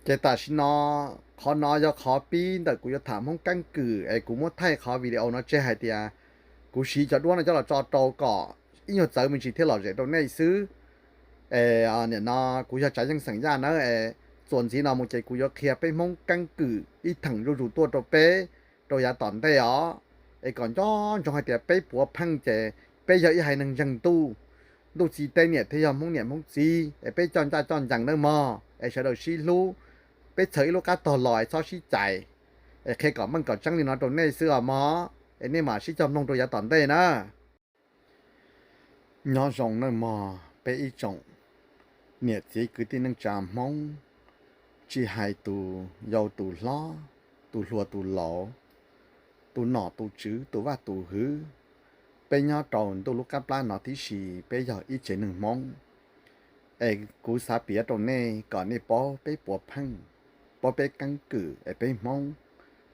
Ces tam sim no qhov no yog qhov pib ntawm kuv yuav tham Hmoob keeb kwm es kuv muab thaij qhov video no tseg hais tias kuv siv cov duab no coj los tso rau kom ib nyuag txawv me ntsis thiaj lom zem rau nej xwb. Es nim no kuv yog Tsav Yeej xeem Yaj nawb, es txuas ntxiv no mus ces kuv yuav qhia peb Hmoob keeb kwm ib theem zuj zus tuaj rau peb rau yav tom ntej os. Es kom nco ntsoov hais tias peb puav pheej ces peb yog ib haiv neeg ntseeg ntuj, ntuj txiv teb niam thiaj yog Hmoob niam Hmoob txiv, es peb coj ncaj coj ncees nawb mog, es sawv daws sib hlub, peb txhawm ib lub qab tog los es txhob sib cais. Es qhia kom meej kom tseeb li no rau nej xwb os mog, es nej mam sib cog mloog rau yav tom ntej na. Nyob zoo nawb mog peb ib tsoom niam txiv kwv tij neej tsa Hmoob, tsis hais tus yau tus hlob, tus hluas tus laus, tus nom tus tswv, tus vaj tus hwv, peb nyob rau ntuj lub qab plab no tib si, peb yog ib tsev neeg Hmoob. Es kuv xav piav rau nej kom nej paub peb puav pheej, paub peb keeb kwm es peb Hmoob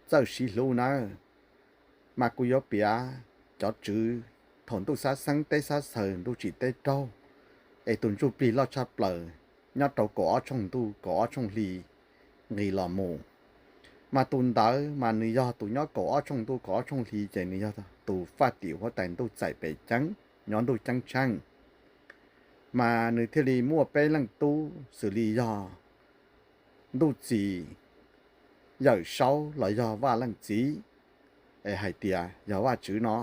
txawj sib hlub nawb. Mas kuv yuav piav cov tswv thaum ntuj xab xeeb teb xab xaws ntuj tsim teb raug, es tus ntsuj plig loj tshaj plaws nyob rau kaum ob tshooj ntuj kaum ob tshooj hli nqis los mus. Mas tus ntawd mas nws yog tus nyob kaum ob tshooj ntuj kaum ob tshooj hli ces nws yog tus faj tim huab tais ntuj txais pem ceeb nyob ntuj ceeb tsheej. Mas nws thiaj li muaj peb leej tub xws li yog Ntuj Txi, Yawm Saub los yog Vaj Leej Txiv, es hais tias yog Vaj Tswv no,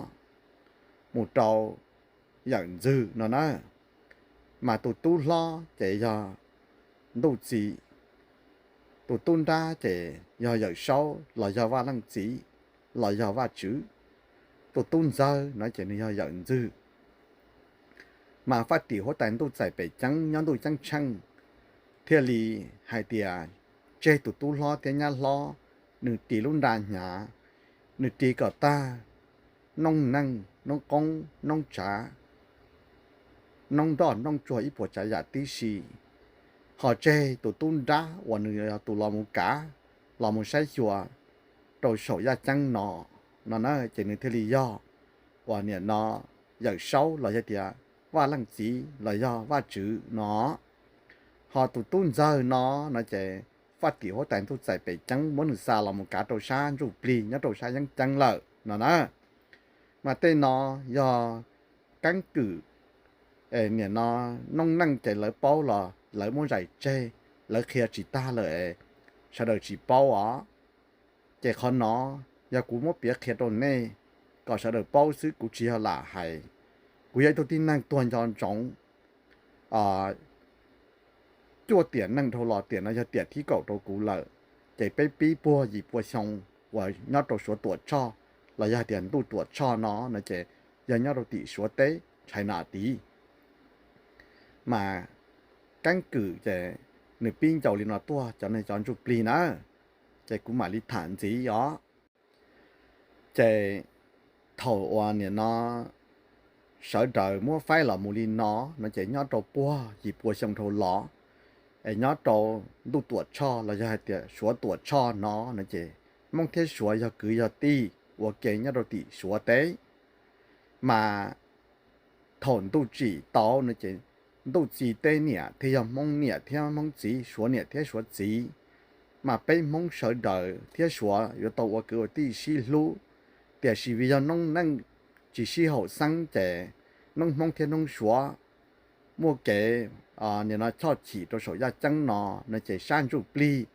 mus rau Yawm Ntxwg no na. Mas tus tub hlob ces yog Ntuj Txi, tus tub nrab ces yog Yawm Saub los yog Vaj Leej Txiv los yog Vaj Tswv, tus tub ntxawg no ces nws yog Yawm Ntxwg. Mas faj tim huab tais ntuj txais pem ceeb nyob ntuj ceeb tsheej thiaj li hais tias tseg tus tub hlob thiab nyab hlob, nws ris lub nra hnyav, nws ris kom tag noob neej noob qoob noob tsav, noob nroj noob tsuag ib puas tsav yam tib si, ho tseg tus tub nrab uas nws yog tus los mus kav, los mus saib xyuas rau saum yaj ceeb no, no na ces nws thiaj li yog uas nim no Yawm Saub los yog tias Vaj Leej Txiv los yog Vaj Tswv no. Ho tus tub ntxawg no, no ces faj tim huab tais ntuj txais pem ceeb muab nws xa los mus kav rau sab ntsuj plig nyob rau sab yeeb ceeb lawm no na. Mas tej no yog keeb kwm, nim no noob neej ces lawv paub los lawv muab zais tseg, lawv qhia tsis tag lawm es sawv daws tsis paub os. Ces qhov no yog kuv muab piav qhia rau nej kom sawv daws paub xwb, kuv tsis yog lam hais. Kuv yog ib tug tib neeg tuag nco ntsoov cuaj tiam neeg dhau los, tiam no yog tiam thib kaum rau kuv lawm. Ces peb pib puag yim pua xyoo uas nyob rau Suav Tuam Tshoj los yog hais tias ntuj Tuam Tshoj no, no ces yog nyob rau tim Suav teb China tid. Mas keeb kwm ces nws pib ncaus li no tuaj, cov neeg cov ntsuj plig na, ces kuv mam li tham ntxiv os. Ces thaum uas nim no sawv daws muab faib los mus li no, no ces nyob rau puag yim pua xyoo dhau los, es nyob rau ntuj Tuam Tshoj los yog hais tias Suav Tuam Tshoj no, no ces Hmoob thiab Suav yog kwv yog tij ua ke nyob rau tim Suav teb. Mas thaum ntuj tsim tau no ces ntuj txiv teb niam thiaj yog Hmoob niam thiab Hmoob txiv, Suav niam thiab Suav txiv. Mas peb Hmoob sawv daws thiab Suav yuav tau ua kwv ua tij sib hlub, tiam sis vim yog noob neej tsis sib haum xeeb ces noob Hmoob thiab noob Suav muaj kev nim no choj chim rau saum yaj ceeb no, no ces sab ntsuj plig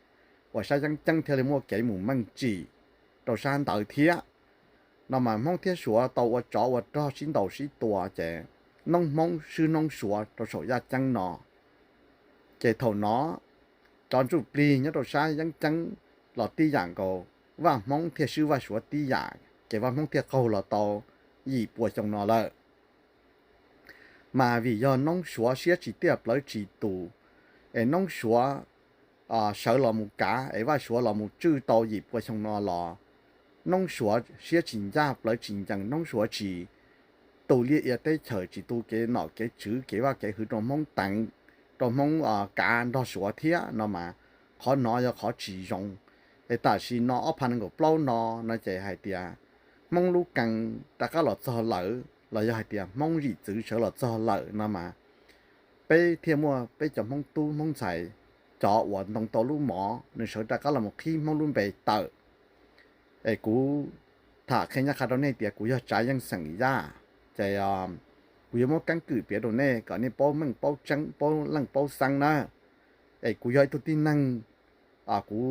uas sab yeeb ceeb thiaj li muaj kev mus meej tsim rau sab ntawd thiab. No mas Hmoob thiab Suav tau ua tsov ua rog sib ntaus sib tua ces noob Hmoob swb noob Suav rau saum yaj ceeb no. Ces thaum no cov ntsuj plig nyob rau sab yeeb ceeb los tib yam nkaus, vaj Hmoob thiaj swb vaj Suav tib yam, ces vaj Hmoob thiaj qaug los tau yim pua xyoo no lawm. Mas vim yog noob Suav siab tsis tiaj plawv tsis tus, es noob Suav sawv los mus kav es vaj Suav los mus tswj tau yim pua xyoo no los, noob Suav siab tsis ncaj plawv tsis ncees, noob Suav tsis tu liaj ia teb chaws, tsis tu kev nom kev tswv kev vaj kev hwv rau Hmoob teev, rau Hmoob kav nrog Suav thiab no mas qhov no yog qhov tsis zoo. Es tam sim no ob phav nees nkaum plaub no, no ces hais tias Hmoob lub kee rov qab los txog lawm los yog hais tias Hmoob yim txwv sawv los txog lawm no mas peb thiaj muaj peb cov Hmoob tub Hmoob ntxhais cov uas ntoo tau lub mov, nws sawv rov qab los mus qhib Hmoob lub npe tawm. Es kuv tham qhia nyob qha rau nej tias kuv yog Tsav Yeej xeem Yaj, ces kuv yuav muab keeb kwm piav rau nej kom nej paub meej paub tseeb, paub leej paub xeeb na. Es kuv yog ib tug tib neeg, kuv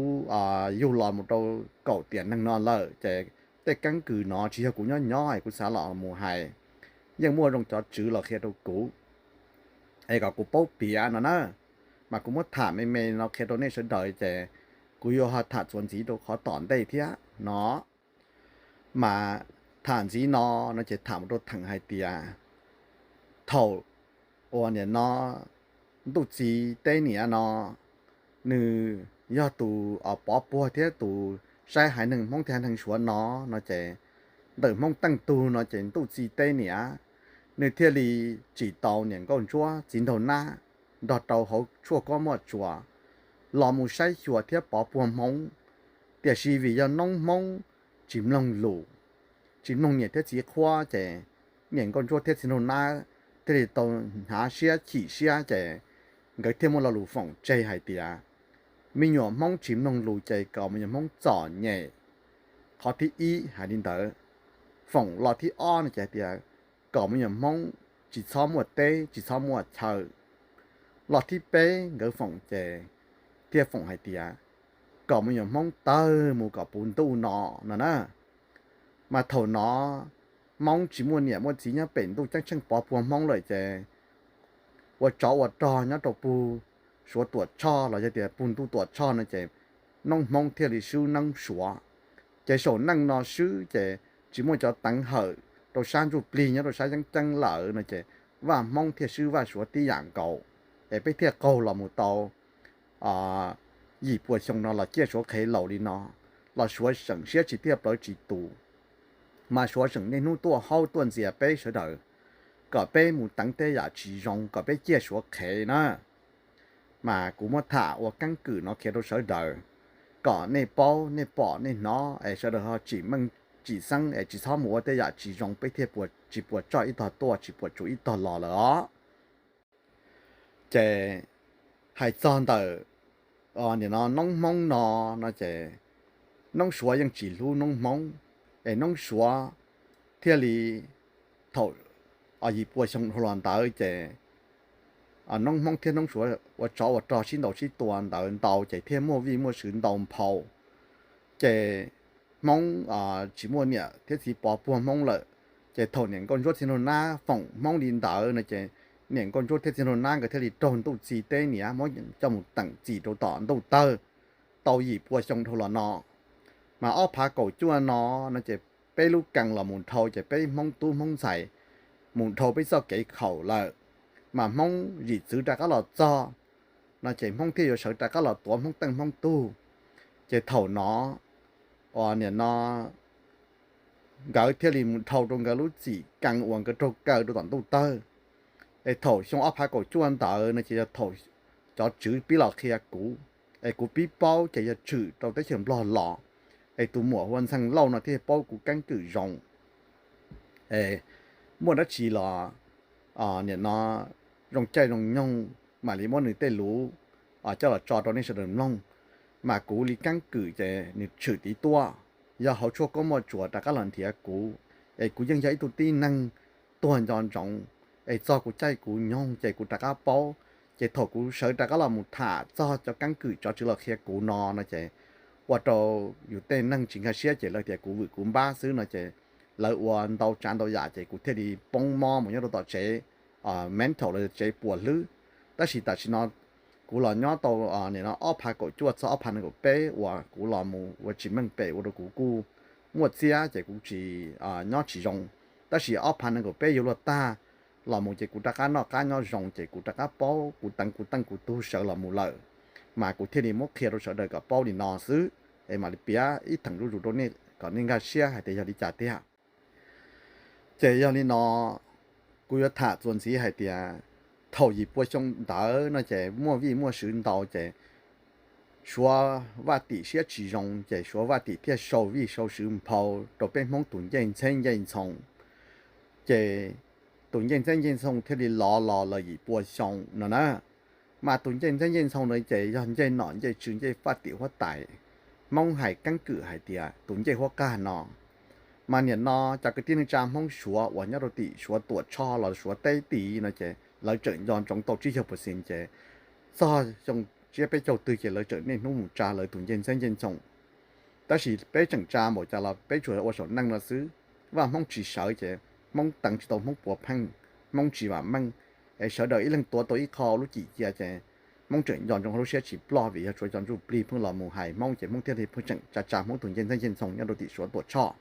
yug los mus rau kaum tiam neeg no lawm, ces tej keeb kwm no tsis yog kuv nyob nyob es kuv xav los mus hais, yeej muaj zoo cov tswv los qhia rau kuv, es kom kuv paub piav no na. Mas kuv muab tham me me no qhia rau nej sawv daws, ces kuv yuav ho tham txuas ntxiv rau qhov tom ntej thiab no. Mas tham ntxiv no, no ces tham mus rau theem hais tias thaum uas nim no ntuj txiv teb niam no, nws yog tus pov puag thiab tus saib haiv neeg Hmoob thiab haiv neeg Suav no, no ces ntawm Hmoob Teej tug no ces ntuj txiv teb niam, nws thiaj li tsim tau niam nkauj ntsuab txiv nraug nab nrog rau hauv tshuaj kob muaj tsuas los mus saib xyuas thiab pov puag Hmoob. Tiam sis vim yog noob Hmoob tsis mloog lus, tsis mloog niam thiab txiv qhuab, ces niam nkauj ntsuab thiab txiv nraug nab thiaj li tau hnyav siab chim siab, ces nkawd thiaj muaj lo lus foom tseg hais tias me nyuam Hmoob tsis mloog lus ces kom me nyuam Hmoob txom nyem. Qhov thib ib hais li ntawd. Foom lo thib ob no ces hais tias kom me nyuam Hmoob tsis txhob muaj teb tsis txhob muaj chaw. Lo thib peb nkawd foom ces thiaj foom hais tias kom me nyuam Hmoob tawg mus kom puv ntuj no, no na. Mas thaum no Hmoob tsis muaj niam muaj txiv nyob pem ntuj ceeb tsheej pov puag Hmoob lawm ces ua tsov ua rog nyob rau puag Suav Tuam Tshoj los yog tias puag ntuj Tuam Tshoj no ces noob Hmoob thiaj li swb noob Suav. Ces saum neej no swb ces tsis muaj cov teev hawm rau sab ntsuj plig nyob rau sab yeeb ceeb lawm no ces vaj Hmoob thiaj swb vaj Suav tib yam nkaus, es peb thiaj qaug los mus tau yim puas xyoo no los ciaj Suav qhev laus li no, los Suav seem siab tsis tiaj plawv tsis tus, mas Suav seem niaj hnub tuaj haub tuaj ntxias peb sawv daws kom peb mus teev tej yam tsis zoo kom peb ciaj Suav qhev na. Mas kuv muab tham ua keeb kwm no qhia rau sawv daws kom nej paub, nej pom, nej hnov es sawv daws ho tsim meej tsim xeeb es tsis txhob mus ua tej yam tsis zoo peb thiaj tsis puas tsaug ib tog tuaj tsis puas tsum ib tog los lawm os. Ces hais txog ntawm nim no noob Hmoob no, no ces noob Suav yeej tsis hlub noob Hmoob, es noob Suav thiaj li thaum yim puas xyoo dhau los ntawd ces noob Hmoob thiab noob Suav ua tsov ua rog sib ntaus sib tua ntawd ntau ces thiaj muaj vij muaj sw ntau nphau. Ces Hmoob tsis muaj niam thiab txiv pov puag Hmoob lawm, ces thaum niam nkauj ntsuab txiv nraug nab foom Hmoob li ntawd no ces niam nkauj ntsuab thiab txiv nraug nab nkawd thiaj li raug ntuj txiv teb niam muab coj mus teem txim rau tom ntuj tawg tau yim puas xyoo dhau los no. Mas ob phav kaum cuaj no, no ces peb lub kees los mus dhau ces peb Hmoob tub Hmoob ntxhais mus dhau peb txoj kev khaum lawm, mas Hmoob yim txwv rov qab los txog, no ces Hmoob thiaj yuav sawv rov qab los tuav Hmoob Teej Hmoob Tug. Ces thaum no, uas nim no nkawd thiaj li mus dhau rau nkawd lub txim kees uas nkawd raug kaw rau tom ntuj tawg. Es thaum xyoo ob phav kaum cuaj ntawd no ces yog thaum cov tswv pib los qhia kuv, es kuv pib paub ces yog tshwm rau teb chaws Nplog los, es tus muam hu ua Ntxhee Lauj no thiaj paub kuv keeb kwm zoo. Es muaj dab tsi los nim no zoo caij zoo nyoog mam li muab nws tej lus coj los tso rau nej sawv daws mloog. Mas kuv li keeb kwm ces nws tshwm tid tuaj, yog hauv tshuaj koob muaj tsuas rov qab los nrhiav kuv, es kuv yeej yog ib tug tib neeg tuag nco ntsoov, es txog kuv caij kuv nyoog ces kuv rov qab paub. Ces thaum kuv sawv rov qab los mus tham txog cov keeb kwm cov tswv los qhia kuv no, no ces ua rau yus tej neeg tsis nkag siab ces lawv tias kuv vwm kuv npab xwb no ces lawv ua ntau tsav ntau yam ces kuv thiaj li poob mob mus nyob rau tom tsev mental los tsev puas hlwb. Tab sis tam sim no kuv los nyob tau nim no ob phav kaum cuaj txog ob phav nees nkaum peb uas kuv los mus ua tsis meej pem ua rau kuv kuj muaj txiab ces kuv tsis nyob tsis zoo. Tab sis ob phav nees nkaum peb yuav luag tag los mus ces kuv rov qab noj qab nyob zoo ces kuv rov qab paub kuv teev kuv teej kuv tug sawv los mus lawm. Mas kuv thiaj li muab qhia rau sawv daws kom paub li no xwb, es mam li piav ib theem zuj zus rau nej kom nej nkag siab hais tias yog li cas tiag. Ces yog li no, kuv yuav tham txuas ntxiv hais tias thaum yim pua xyoo ntawd no ces muaj vij muaj sw ntau ces Suav Vaj Tim siab tsis zoo ces Suav Vaj Tim thiaj sau vij sau sw nphau rau peb Hmoob tus ncej ntxheb ncej ntxhoo. Ces tus ncej ntxheb ncej ntxhoo thiaj li lov los lawm yim pua xyoo no na. Mas tus ncej ntxeeb ncej ntxhoo ntawd ces yog ncej nom ncej tswv ncej faj tim huab tais. Hmoob hais keeb kwm hais tias tus ncej huab qag no. Mas nim no cov kwv tij neej tsa Hmoob Suav uas nyob rau tim Suav Tuam Tshoj los Suav teb tid no ces lawv tseem nco ntsoov tau tsib caug percent ces txog xyoo tsiab peb caug twg ces lawv tseem niaj hnub mus tsa lawv tus ncej ntxeeb ncej ntxhoo. Tab sis peb tseem tsa npaum cas los peb tsuas ua saum neej no xwb. Vaj Hmoob tsis sawv ces Hmoob teev tsis tau Hmoob puav pheej, Hmoob tsis vam meej, es sawv daws ib leeg tuav tau ib qho lub cim cia ces Hmoob tseem nco ntsoov lub siab tsis ploj vim yog tsuav cov ntsuj plig pheej los mus hais Hmoob ces Hmoob thiaj li pheej tseem tsa tsa Hmoob tus ncej ntxeeb ncej ntxhoo nyob rau tim Suav Tuam Tshoj.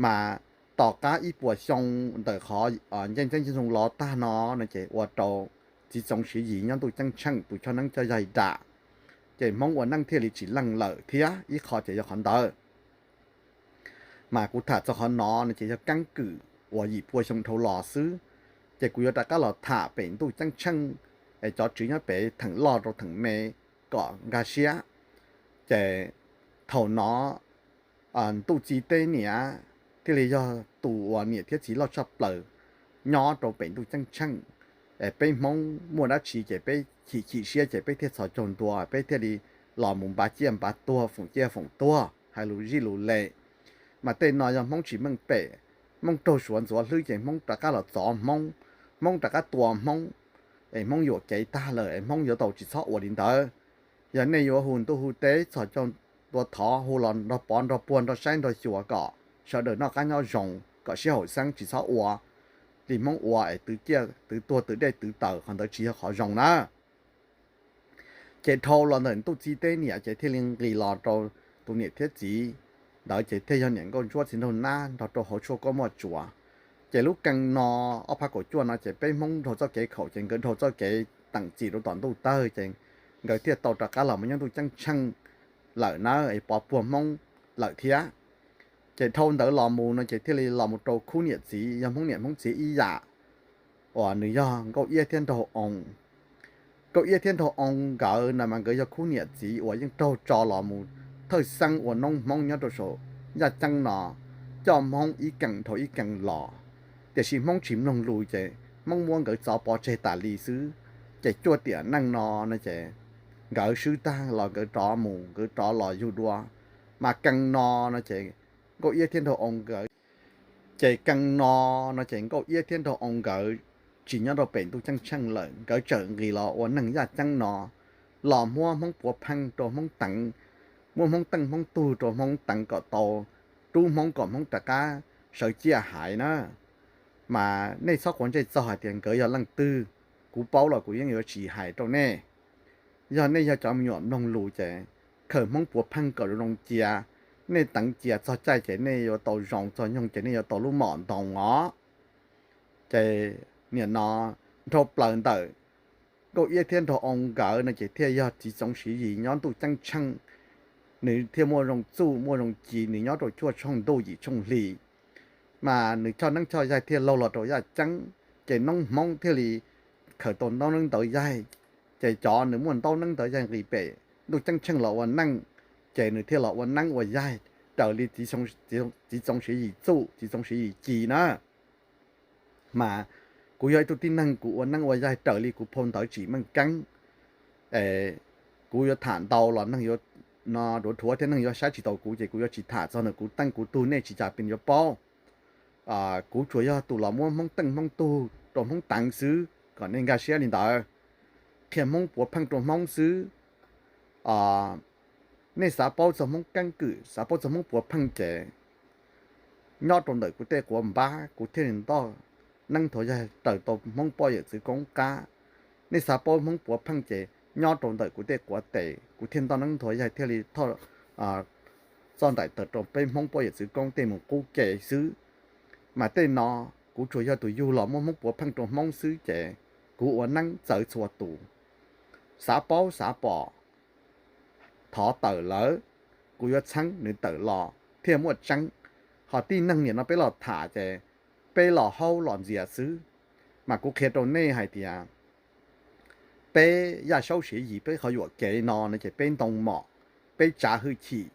Mas tom qab ib puas xyoo ntawm qhov ncej ntxeeb ncej ntxhoo los tag no no ces ua rau txiv Txoov Siv Yis nyob ntuj ceeb tsheej tus choj neeb coj yaig dam, ces Hmoob ua neej thiaj li tsis leej lawm thiab ib qho ces yog qhov ntawd. Mas kuv tham txog qhov no no ces yog keeb kwm uas yim pua xyoo dhau los xwb, ces kuv yuav rov qab los tham pem ntuj ceeb tsheej, es cov tswv nyob pem theem loj rau theem me kom nkag siab. Ces thaum no ntuj txiv teb niam thiaj li yog tus uas niam thiab txiv loj tshaj plaws nyob rau pem ntuj ceeb tsheej. Peb Hmoob muaj dab tsi ces peb chim chim siab ces peb thiaj txhos caug ntua, peb thiaj li los mus npav ciaj npav tuag foom ciaj foom tuag hais lus zij lus le. Mas tej no yog Hmoob tsis meej pem, Hmoob raug Suav ntxuav hlwb ces Hmoob rov qab los txov Hmoob, Hmoob rov qab tua Hmoob, es Hmoob yuam kev tag lawm es Hmoob yuav tau tsis txhob ua li ntawd. Yog nej yuav hu ntuj hu teb txhos caug ntua thov hu los nrog pov nrog puag nrog saib nrog xyuas kom sawv daws noj qab nyob zoo kom sib haum xeeb tsis txhob ua li Hmoob ua es twv ciaj twv tuag twv dej twv taws, qhov ntawd tsis yog qhov zoo na. Ces dhau los ntawm ntuj txiv teb niam ces thiaj li nqis los rau tus niam thiab txiv ntawd ces thiaj yog niam nkauj ntsuab txiv nraug nab nrog rau hauv tshuaj koj muaj tsuav. Ces lub kee no ob phav kaum cuaj no ces peb Hmoob dhau txoj kev khaum ces nkawd dhau txoj kev teem txim rau tom ntuj tawg ces nkawd thiaj tau rov qab los mus nyob ntuj ceeb tsheej lawm na, es pov puag Hmoob lawm thiab. Ces dhau ntawd los mus no ces thiaj li los mus rau khub niam txiv, yog Hmoob niam Hmoob txiv ib yam, uas nws yog Nkauj Iab thiab Nraug Oo. Nkauj Iab thiab Nraug Oo nkawd na mas nkawd yog khub niam txiv uas yeej raug tso los mus thawj xeeb ua noob Hmoob nyob rau saum yaj ceeb no, coj Hmoob ib kee dhau ib kee los. Tiam sis Hmoob tsis mloog lus ces Hmoob muab nkawd txov pov tseg tas li xwb. Ces cuaj tiam neej no no ces nkawd swb tag los nkawd rov mus, nkawd rov los yug dua. Mas kee no no ces Nkauj Iab thiab Nraug Oo nkawd, ces kee no no ces Nkauj Iab thiab Nraug Oo nkawd tsis nyob rau pem ntuj ceeb tsheej lawm, nkawd txawm nqis los ua neeg yaj ceeb no, los muab Hmoob puav pheej rau Hmoob teev, muab Hmoob teej Hmoob tug rau Hmoob teev kom tau rub Hmoob kom Hmoob rov qab sawv ciaj haiv na. Mas nej txhob quav ntsej txog hais tias nkawd yog leej twg, kuv paub los kuv yeej yuav tsis hais rau nej. Yog nej yog cov me nyuam mloog lus ces khaws Hmoob puav pheej kom zoo cia, nej teev cia txog caij ces nej yuav tau zoo, txog nyoog ces nej yuav tau lub mom ntoo os. Ces nim no dhau plaws ntawm Nkauj Iab thiab Nraug Oo nkawd no ces thiaj yog txiv Txoov Siv Yis nyob ntuj ceeb tsheej, nws thiaj muaj zoo txuj muaj zoo ci, nws nyob rau cuaj tshooj ntuj yim tshooj hli. Mas nws choj neeb choj yaig thiaj laug los rau yaj ceeb, ces noob Hmoob thiaj li khaws tau noob neeb ntawd yaig. Ces cov nws muaj ntaub neeb ntawd yaig nqis pem ntuj ceeb tsheej los ua neej, ces nws thiaj los ua neeb ua yaig raws li txiv Txoov Siv Yis txuj txiv Txoov Siv Yis ci na. Mas kuv yog ib tug tib neeg kuv ua neeb ua yaig raws li kuv phau ntawv tsim meej keeb. Kuv yuav tham ntau los neeg yuav, no, dhuav dhuav thiab neeg yuav saib tsis taus kuv ces kuv yuav tsis tham txog ntawm kuv teej kuv tug, nej tsis cas pes yuav paub. Kuv tsuas yog tus los muab Hmoob teej Hmoob tug rau Hmoob teev xwb kom nej nkag siab li ntawd. Qhia Hmoob puav pheej rau Hmoob xwb. Nej xav paub txog Hmoob keeb kwm, xav paub txog Hmoob puav pheej ces nyob rau ntawm kuv tej quav npab kuv thiaj li ntoj neeb nthuav yaig raws tau Hmoob poj yawm txwv koob qab. Nej xav paub Hmoob puav pheej ces nyob rau ntawm kuv tej quav tes kuv thiaj ntoj neeb nthuav yaig thiaj li thoj txoj ntaim tawm rau peb Hmoob poj yawm txwv koob tej mus qub ke xwb. Mas tej no kuv tsuas yog tus yug los muab Hmoob puav pheej rau Hmoob xwb ces kuv ua neeb txawv txhua tus. Xav paub xav pom, thov tawm lawm, kuv yuav txheeb nws tawm los thiaj muaj tseeb. Ho tib neeg nim no peb los tham ces peb los haub los ntxias xwb. Mas kuv qhia rau nej hais tias peb Yaj Saub Siv Yis peb qhov yuam kev no no ces peb ntoo mom, peb tsav hwj chim,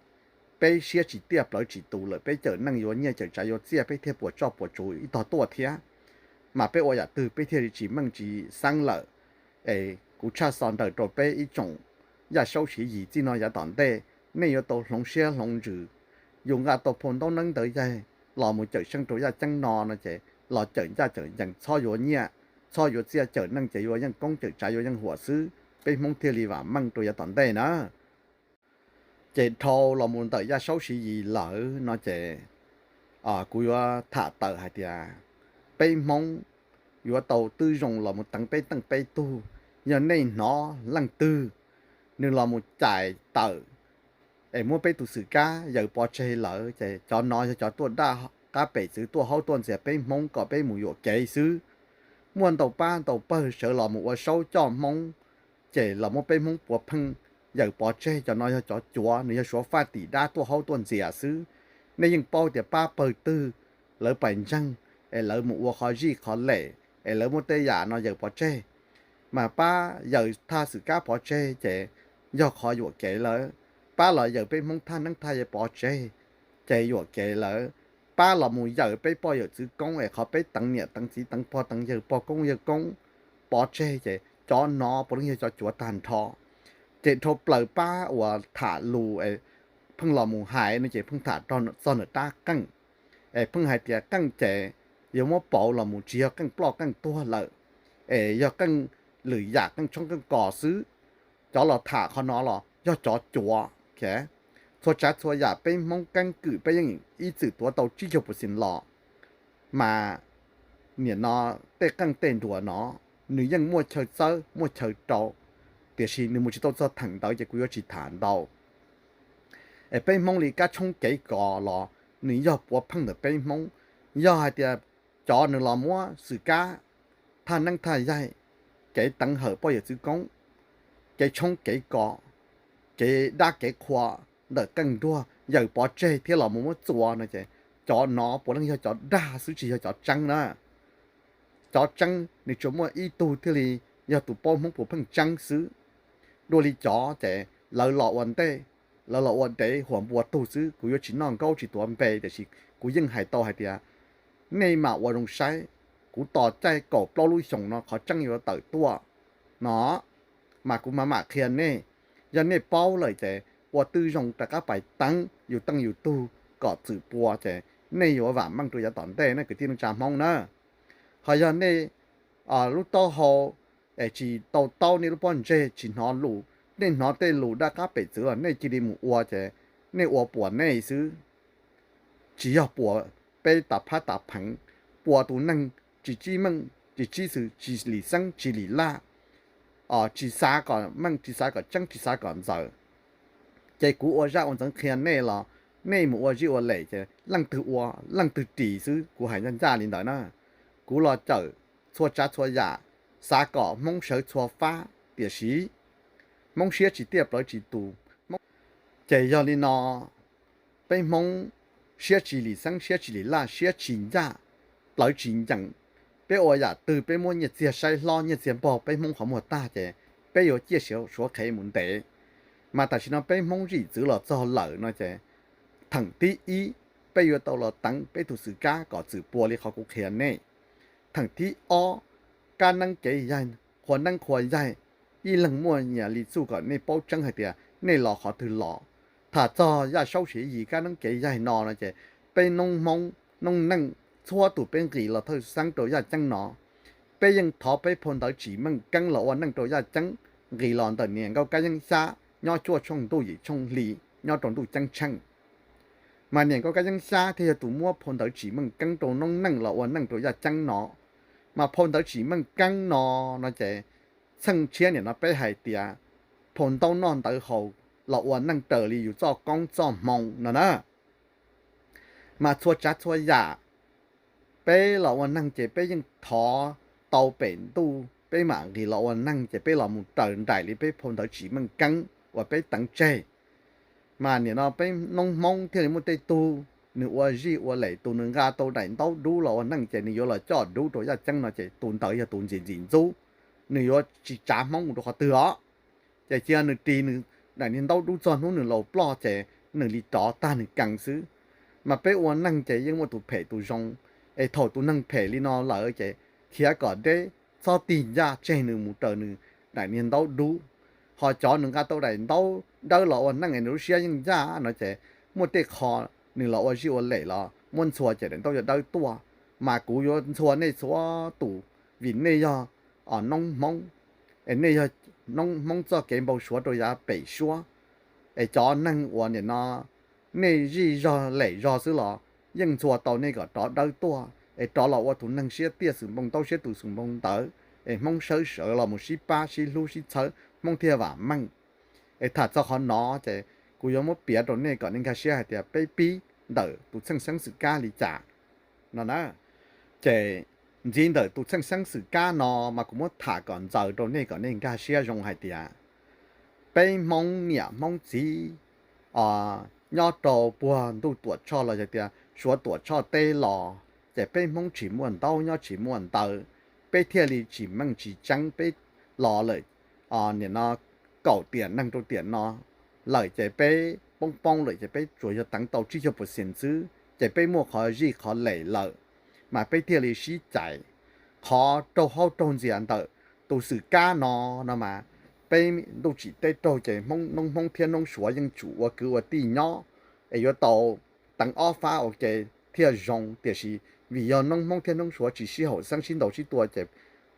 peb siab tsis tiaj plawv tsis tus lawm, peb cawm neej yuav nyiaj cawm tsav yuav txiaj peb thiaj puas tsoj puas tsuv ib tog tuaj thiab. Mas peb ua yam twg peb thiaj li tsis meej tsis xeeb lawm. Es Kuv tshaj xov nrawm rau peb ib tsoom Yaj Saub Siv Yis txij no yav tom ntej, nej yuav tau hloov siab hloov ntsws. Yus nqa tau phau ntaub neeb ntawv yaig los mus cawm seej rau yaj ceeb no no ces los cawm ncaj cawm ncees, txhob yuav nyiaj, txhob yuav txiaj, cawm neej ces yuav yeej koob, cawm tsav yuav yeej huam xwb, peb Hmoob thiaj li vam meej rau yav tom ntej na. Ces dhau los mus ntawm Yaj Saub Siv Yis lawm no ces kuv yuav tham tawm hais tias peb Hmoob yuav tau twb zoo los mus teev peb teej peb tug. Yog nej hnov leej twg nws los mus cais tawm es muab peb tus xwm kab yaws pov tseg lawm ces cov no yog cov tuaj daj qab pem txwv, tuaj haub tuaj ntxias peb Hmoob kom peb mus yuam kev xwb. Muaj ntau pab ntau pawg sawv los mus ua saub coj Hmoob, ces los muab peb Hmoob puav pheej yaws pov tseg. Cov no yog cov cuav, nws yog suav faj tim dab tuaj haub tuaj ntxias xwb. Nej yeej paub tias pab pawg twg lawv pais ntseeg es lawv mus ua qhov zij qhov lem es lawv muab tej yam no yaws pov tseg. Mas pab yaws thaj xwm kab pov tseg ces yog qhov yuam kev lawm. Pab los yaws peb Hmoob thaj neeb thaj yaig pov tseg ces yuam kev lawm. Pab los mus yaws peb poj yawm txwv koob es qhov peb teev niam teev txiv teev pog teev yawg pog koob yawg koob pov tseg ces cov no puav leej yog cov cuav tag nrho. Ces dhau plaws pab uas tham lus pheej los mus hais no ces pheej tham txog ntawm rab qeej, es pheej hais tias qeej ces yuav muab pauv los mus tsis yog qeej ploj qeej tuag lawm, es yog qeej lwm yam qeej tshoob qeej kos xwb. Cov los tham qhov no los yog cov cuav. Txhua tsav txhua yam peb Hmoob keeb kwm peb yeej ib txwm tuav tau tsib caug percent los, mas nim no tej qeej tej nruas no nws yeej muaj chaw txawb muaj chaw rau, tiam sis nws mus tsis tau txog theem ntawd ces kuv yuav tsis tham ntau. Es peb Hmoob li kab tshoob kev kos los nws yog puav pheej ntawm peb Hmoob. Yog hais tias cov nws los muab xwm kab thaj neeb thaj yaig, kev teev hawm poj yawm txwv koob, kev tshoob kev kos, kev dab kev qhua ntawm qeej nruas yaws pov tseg thiab los mus muab txuas no ces cov no puav leej yog cov dag xwb tsis yog cov tseeb na. Cov tseeb nws tsuas muaj ib tug thiaj li yog tus paub Hmoob puav pheej tseeb xwb. Dua li cov ces lawv los ua ntej, lawv los ua dev huas npua tug xwb. Kuv yuav tsis noj nkaub tsis tuav npe tiam sis kuv yeej hais tau hais tias nej mam ua zoo saib, kuv tos caij kaum plaub lub xyoos no qhov tseeb yuav tawm tuaj no, mas kuv mam mam qhia nej. Yog nej paub lawm ces ua twb zoo rov qab pais teev yus teej yus tug kom txwm pua ces nej yuav vam meej rau yav tom ntej na kwv tij neej tsa Hmoob na. Ho yog nej lub taub hau es tsis tau taub, nej lub pob ntseg tsis hnov lus, nej hnov tej lus daj qab pem txwv los nej cia li mus ua ces nej ua puas nej xwb, tsis yog puas peb tas phab tas pheev, puas tus neeg tsis tsib meej tsis tsib xwm tsis lim xeeb tsis lim laj, tsis xav kom meej tsis xav kom tseeb tsis xav kom ntxaws. Ces kuv ua zaj ua ntxeev qhia nej los nej mus ua zij ua lem ces leej twg ua leej twg ris xwb, kuv hais ncaj ncaj li ntawd na. Kuv los cawm txhua tsav txhua yam, xav kom Hmoob sawv txhua fab, tiam sis Hmoob siab tsis tiaj plawv tsis tus. Ces yog li no, peb Hmoob siab tsis lim xeeb siab tsis lim laj siab tsis ncaj, plawv tsis ncees. Peb ua yam twg peb muab nyiaj txiag saib hlob nyiaj txiag npog peb Hmoob qhov muag tag ces peb yuav ciaj siav suav qhev mus ntev. Mas tam sim no peb Hmoob zij txwv los txog lawm no ces theem thib ib peb yuav tau los teev peb tus xwm kab kom txwm pua li qhov kuv qhia nej. Theem thib ob, kab neeb kev yaig, qhua neeb qhua yaig, ib leeg muaj nyias li txuj kom nej paub tseeb hais tias nej los qhov twg los. Tham txog Yaj Saub Siv Yis kab neeb kev yaig no no ces peb noob Hmoob noob neej txhua tus peb nqis los thawj xeeb rau yaj ceeb no. Peb yeej thov peb phau ntawv Tsim Meej Keeb los ua neej rau yaj ceeb, nqis los ntawm niam Nkauj Kab Yeeb Xyab nyob cuaj tshooj ntuj yim tshooj hli nyob rau ntuj ceeb tsheej. Mas niam Nkauj Kab Yeeb Xyab thiaj yog tus muab phau ntawv Tsim Meej Keeb rau noob neej los ua neej rau yaj ceeb no. Mas phau ntawv Tsim Meej Keeb no no ces txheej tshiab niam no peb hais tias phau ntaub noj ntawv haus los ua neej raws li yus txoj koob txoj hmoo no na. Mas txhua tsav txhua yam peb los ua neeg ces peb yeej thov tau pem ntuj peb mam nqis los ua neeg ces peb los mus raws nraim li peb phau ntawv Tsim Meej Keeb uas peb teev tseg. Mas nim no peb noob Hmoob thiaj li muaj tej tug nws ua zij ua lem, tus nws nqa tau daim ntaub dub los ua neej ces nws yuav los coj dub rau yaj ceeb no ces tus ntawd yog tus ntxim ntxim ntxub, nws yuav tsis tsav Hmoob mus rau qhov twg os. Ces cia nws ris nws daim niag ntaub dub txog hnub nws laus ploj ces nws li rov tag nws kees xwb. Mas peb ua neeg ces yeej muaj tus phem tus zoo, es thaum tus neeg phem li no lawm ces khiav kom deb, txhob tig ncaj tseg nws mus raws nws daim niag ntaub dub. Ho cov nws nqa tau daim ntaub dawb los ua neej es nws lub siab yeej ncaj no ces muaj tej qho nws los ua zij ua lem los muab ntxhua ces daim ntaub yuav dawb tuaj. Mas kuv yuav ntxhua nej txhua tus vim nej yog noob Hmoob, es nej yog noob Hmoob txoj kev npau suav rau yav pem suab. Es cov neeg uas nim no nej zij zog lem zog xwb los yeej ntxhua tau nej kom rov dawb tuaj es rov los ua tus neeg siab tiaj xwm npoo ntaub siab tus xwm npoo ntawv, es Hmoob sawv sawv los mus sib pab sib hlub sib txhawb Hmoob thiaj vam meej. Es tham txog qhov no ces kuv yuav muab piav rau nej kom nej nkag siab hais tias peb pib ntawm tus txheej xeeb xwm kab li cas no na. Ces ntxiv ntawm tus txheej xeeb xwm kab no mas kuv muab tham kom ntxaws rau nej kom nej nkag siab zoo hais tias peb Hmoob niam Hmoob txiv nyob rau puag ntuj Tuam Tshoj los yog tias Suav Tuam Tshoj teb los, ces peb Hmoob tsis muaj ntaub nyob tsis muaj ntawv, peb thiaj li tsis meej tsis tseeb, peb los lawm nim no kaum tiam neeg rau tiam no lawm ces peb poob poob lawm ces peb tsuas yog teev tau tsib caug percent xwb ces peb muaj qhov zij qhov lem lawm, mas peb thiaj li sib cais. Qhov raug haub raug ntxias ntawm tus xwm kab no no mas peb ntuj tsim teb raug ces noob Hmoob thiab noob Suav yeej tsum ua kwv ua tij nyob es yuav tau teev ob fab ua ke thiaj zoo, tiam sis vim yog noob Hmoob thiab noob Suav tsis sib haum xeeb sib ntaus sib tua ces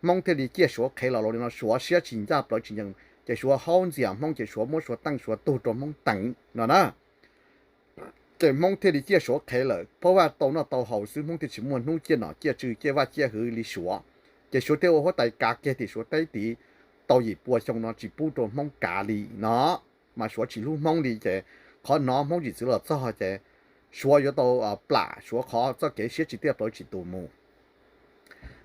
Hmoob thiaj li ciaj Suav qhev los li no, Suav siab tsis ncaj plawv tsis ncees ces Suav haub ntxias Hmoob ces Suav muab Suav teej Suav tug rau Hmoob teev no na. Ces Hmoob thiaj li ciaj Suav qhev lawm, pab vaj tau noj tau haus xwb Hmoob thiaj tsis muaj hnub ciaj nom ciaj tswv ciaj vaj ciaj hwv li Suav. Ces Suav thiaj ua huab tais kav kiag tim Suav teb tid tau yim pua xyoo no tsis pub rau Hmoob kav li no, mas Suav tsis hlub Hmoob li ces qhov no Hmoob tsis txwv los txog ces Suav yuav tau plam Suav qhov txoj kev siab tsis tiaj plawv tsis tus mus.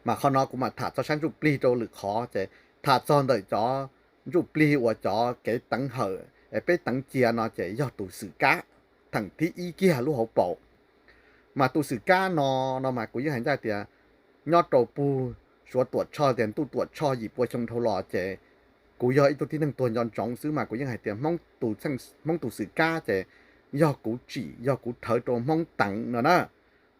Mas qhov no kuv mam tham txog sab ntsuj plig rau lwm qhov ces tham txog ntawm cov ntsuj plig uas cov kev teev hawm es peb teev cia no ces yog tus xwm kab theem thib ib kiag lub hauv paus. Mas tus xwm kab no no mas kuv yeej hais ncaj tias nyob rau puag Suav Tuam Tshoj tias ntuj Tuam Tshoj yim pua xyoo dhau los ces kuv yog ib tug tib neeg tuag nco ntsoov xwb mas kuv yeej hais tias Hmoob tus xwm kab ces yog kuv tsim yog kuv rhawv rau Hmoob teev no na.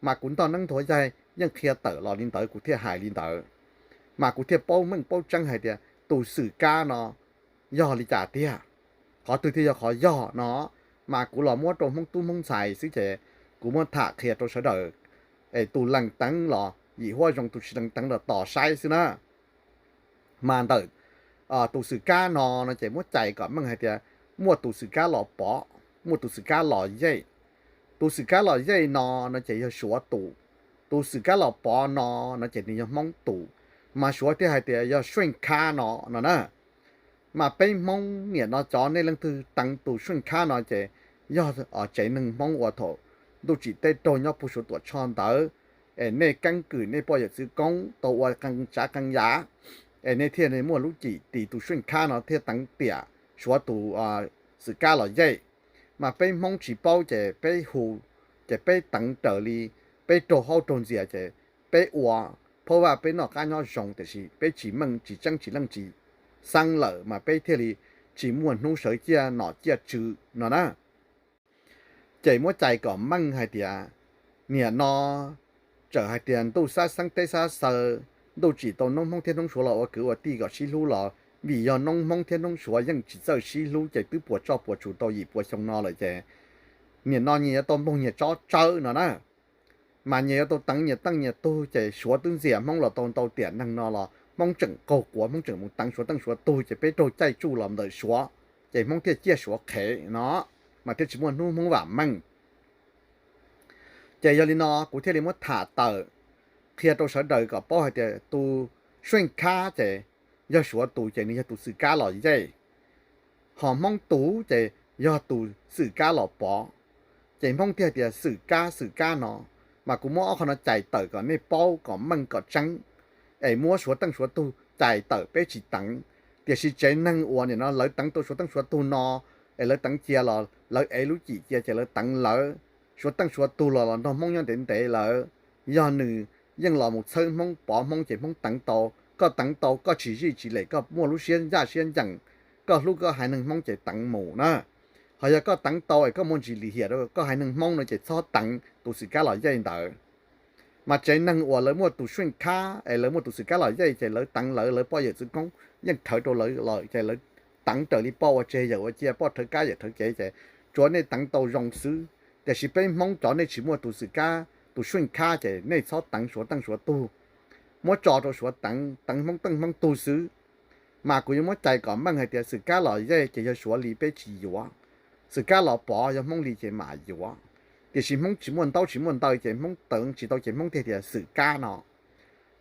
Mas kuv ntoj neeb nthuav yaig yeej qhia tawm los li ntawd kuv thiaj hais li ntawd. Mas kuv thiaj paub meej paub tseeb hais tias tus xwm kab no yog li cas tiag, qhov twg thiaj yog qhov yog no. Mas kuv los muab rau Hmoob tub Hmoob ntxhais xwb ces kuv muab tham qhia rau sawv daws es tus lees teev los yim huab zoo, tus tsis lees teev los tos saib xwb na. Mas ntawm tus xwm kab no no ces muab cais kom meej hais tias muaj tus xwm kab Los Pov, muaj tus xwm kab Los Yej. Tus xwm kab Los Yej no no ces yog Suav tus, tus xwm kab Los Pov no no ces nws yog Hmoob tus, mas Suav thiaj hais tias yog Sueej Khab no no na. Mas peb Hmoob niam no cov nej leej twg teev tus Sueej Khab no ces yog tsev neeg Hmoob uas thaum ntuj tsim teb raug nyob puag Suav Tuam Tshoj ntawd es nej keeb kwm nej poj yawm txwv koob tau ua qee tsav qee yam es nej thiaj muaj lub cim tis tus Sueej Khab no thiaj teev tiam Suav tus xwm kab Los Yej. Mas peb Hmoob tsis paub ces peb hu, ces peb teev raws li peb raug haub raug ntxias ces peb ua phab vaj peb noj qab nyob zoo tiam sis peb tsis meej tsis tseeb tsis leej tsis xeeb lawm mas peb thiaj li tsis muaj hnub sawv ciaj nom ciaj tswv no na. Ces muab cais kom meej hais tias niam no txawm hais tias ntuj xab xeeb teb xab xaw, ntuj tsim tau noob Hmoob thiab noob Suav los ua kwv ua tij kom sib hlub los vim yog noob Hmoob thiab noob Suav yeej tsis txawj sib hlub ces twb puas tsuaj puas tsuas tau yim pua xyoo no lawm ces niam no nyias yuav tau npog nyias tsob tsawb no na. Mas nyias yuav tau teev nyias teej nyias tug ces Suav twb ntxias Hmoob los tau ntau tiam neeg no los Hmoob tseem qaug quav Hmoob tseem mus teev Suav teej Suav tug ces peb raug caij tsuj los ntawm Suav, ces Hmoob thiaj ciaj Suav qhev no, mas thiaj tsis muaj hnub Hmoob vam meej. Ces yog li no kuv thiaj li muab tham tawm qhia rau sawv daws kom paub hais tias tus Sueej Khab ces yog Suav tus ces nws yog tus xwm kab Los Yej, ho Hmoob tus ces yog tus xwm kab Los Pov. Ces Hmoob thiaj hais tias xwm kab xwm kab no, mas kuv muab ob qho no cais tawm kom nej paub kom meej kom tseeb, es muab Suav teej Suav tug cais tawm peb tsis teev. Tiam sis tsev neeg uas nim no lawv teev tau Suav teej Suav tug no, es lawv teev cia los lawv ev lub cim cia ces lawv teev lawv, Suav teej Suav tug los los nrog Hmoob nyob ntev ntev lawm. Yog nws yeej los mus txhawb Hmoob pov Hmoob ces Hmoob teev tau. Koj teev tau koj tsis zij tsis lem koj muaj lub siab ncaj siab ncees, koj hlub koj haiv neeg Hmoob ces teev mus na. Ho yog koj teev tau es koj muaj ntsis lim hiam rau koj haiv neeg Hmoob no ces txhob teev tus xwm kab Los Yej ntawd. Mas tsev neeg uas lawv muaj tus xwj khab es lawv muaj tus xwm kab los yej ces lawv teev lawv, lawv poj yawm txwv koob yeej rhawv rau lawv lawm ces lawv teev raws li poj ua tseg yawm ua cia, poj rhawv kab yawm rhawv kev ces tsuav nej teev tau zoo xwb. Tiam sis peb Hmoob cov nej tsis muaj tus xwm kab tus xwj khab ces nej txhob teev suav teej suav tug, muab tso rau suav teev, teev Hmoob teej Hmoob tug xwb. Mas kuv yuav muab cais kom meej hais tias xwm kab los yej ces yog suav li peb tsis yuav, xwm kab los pov yog Hmoob li ces mam yuav. Tiam sis Hmoob tsis muaj ntaub tsis muaj ntawv ces Hmoob teev tsis tau ces Hmoob thiaj tias xwm kab no.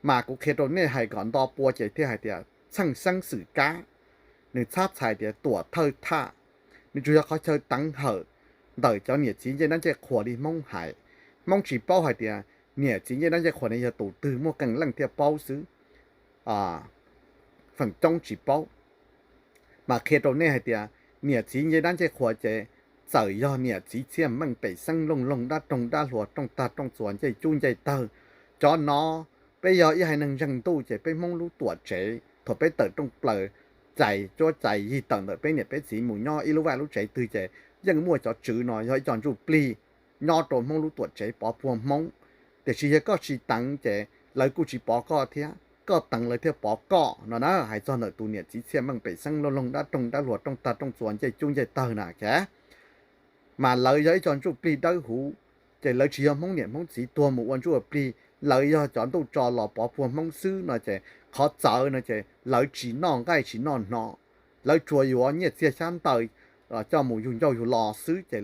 Mas kuv qhia rau nej hais kom nto pua ces thiaj hais tias txheej xeeb xwm kab, nws txhab txhais tias tuam thawj thaj, nws tsuas yog qhov chaw teev hawm ntawm cov niam txiv ncej dab ncej qhua li Hmoob hais. Hmoob tsis paub hais tias niam txiv ncej dab ncej qhua ne yog tus twg, muaj qee leej thiaj paub xwb. Feem coob tsis paub. Mas qhia rau nej hais tias niam txiv ncej dab ncej qhua ces txawm yog niam txiv txhiaj meej pem xeeb looj loog dab roog dab hluas rooj tag rooj txuas ncej cub ncej tawg, cov no peb yog ib haiv neeg ntseeg ntuj ces peb Hmoob lub tuam tsev thaum peb tawm rooj plaws cais cuab cais yig tawm ntawm peb niam peb txiv mus nyob ib lub vaj lub tsev twg ces yeej muaj cov tswv no yog ib co ntsuj plig nyob rau Hmoob lub tuam tsev pov puag Hmoob. Tiam sis yog koj tsis teev ces lawv kuj tsis pov koj thiab, koj teev lawv thiaj pov koj no na. Hais txog ntawm tus niam txiv txhiaj meej pem xeeb looj loog dab roog dab hluas rooj tag rooj txuas ncej cub ncej tawg na, mas lawv yog ib co ntsuj plig dawb huv, ces lawv tsis yog Hmoob niam Hmoob txiv tuag mus ua ntsuj ua plig, lawv yog cov ntuj tso los pov puag Hmoob xwb no ces qhov txawv no ces lawv tsis noj nqaij tsis noj hno, lawv tsuas yuav nyiaj txiag xyab ntawv coj mus yug ncauj yug lo xwb ces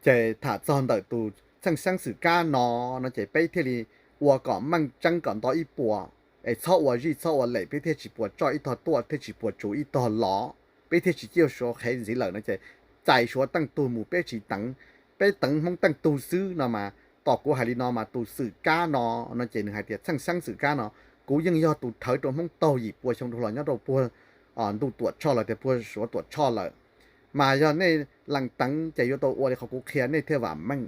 ces tham txog ntawm tus txheej xeeb xwm kab no no ces peb thiaj li ua kom meej tseeb kom nto ib puas, es txhob ua zij txhob ua lem, peb thiaj tsis puas tsoj ib tog tuaj thiaj tsis puas tsuv ib tog lov, peb thiaj tsis ciaj suav qhev ntxiv lawm no ces cais suav teej tug mus peb tsis teev, peb teev Hmoob teej tug xwb no mas. Tom kuv hais li no mas tus xwm kab no no ces nws hais tias txheej xeeb xwm kab no, kuv yeej yog tus rhawv rau Hmoob taug yim pua xyoo rau los nyob rau puag ntuj tuam tshoj los tias puag suav tuam tshoj lawm. Mas yog nej lees teev ces yuav tau ua li qhov kuv qhia nej thiaj vam meej.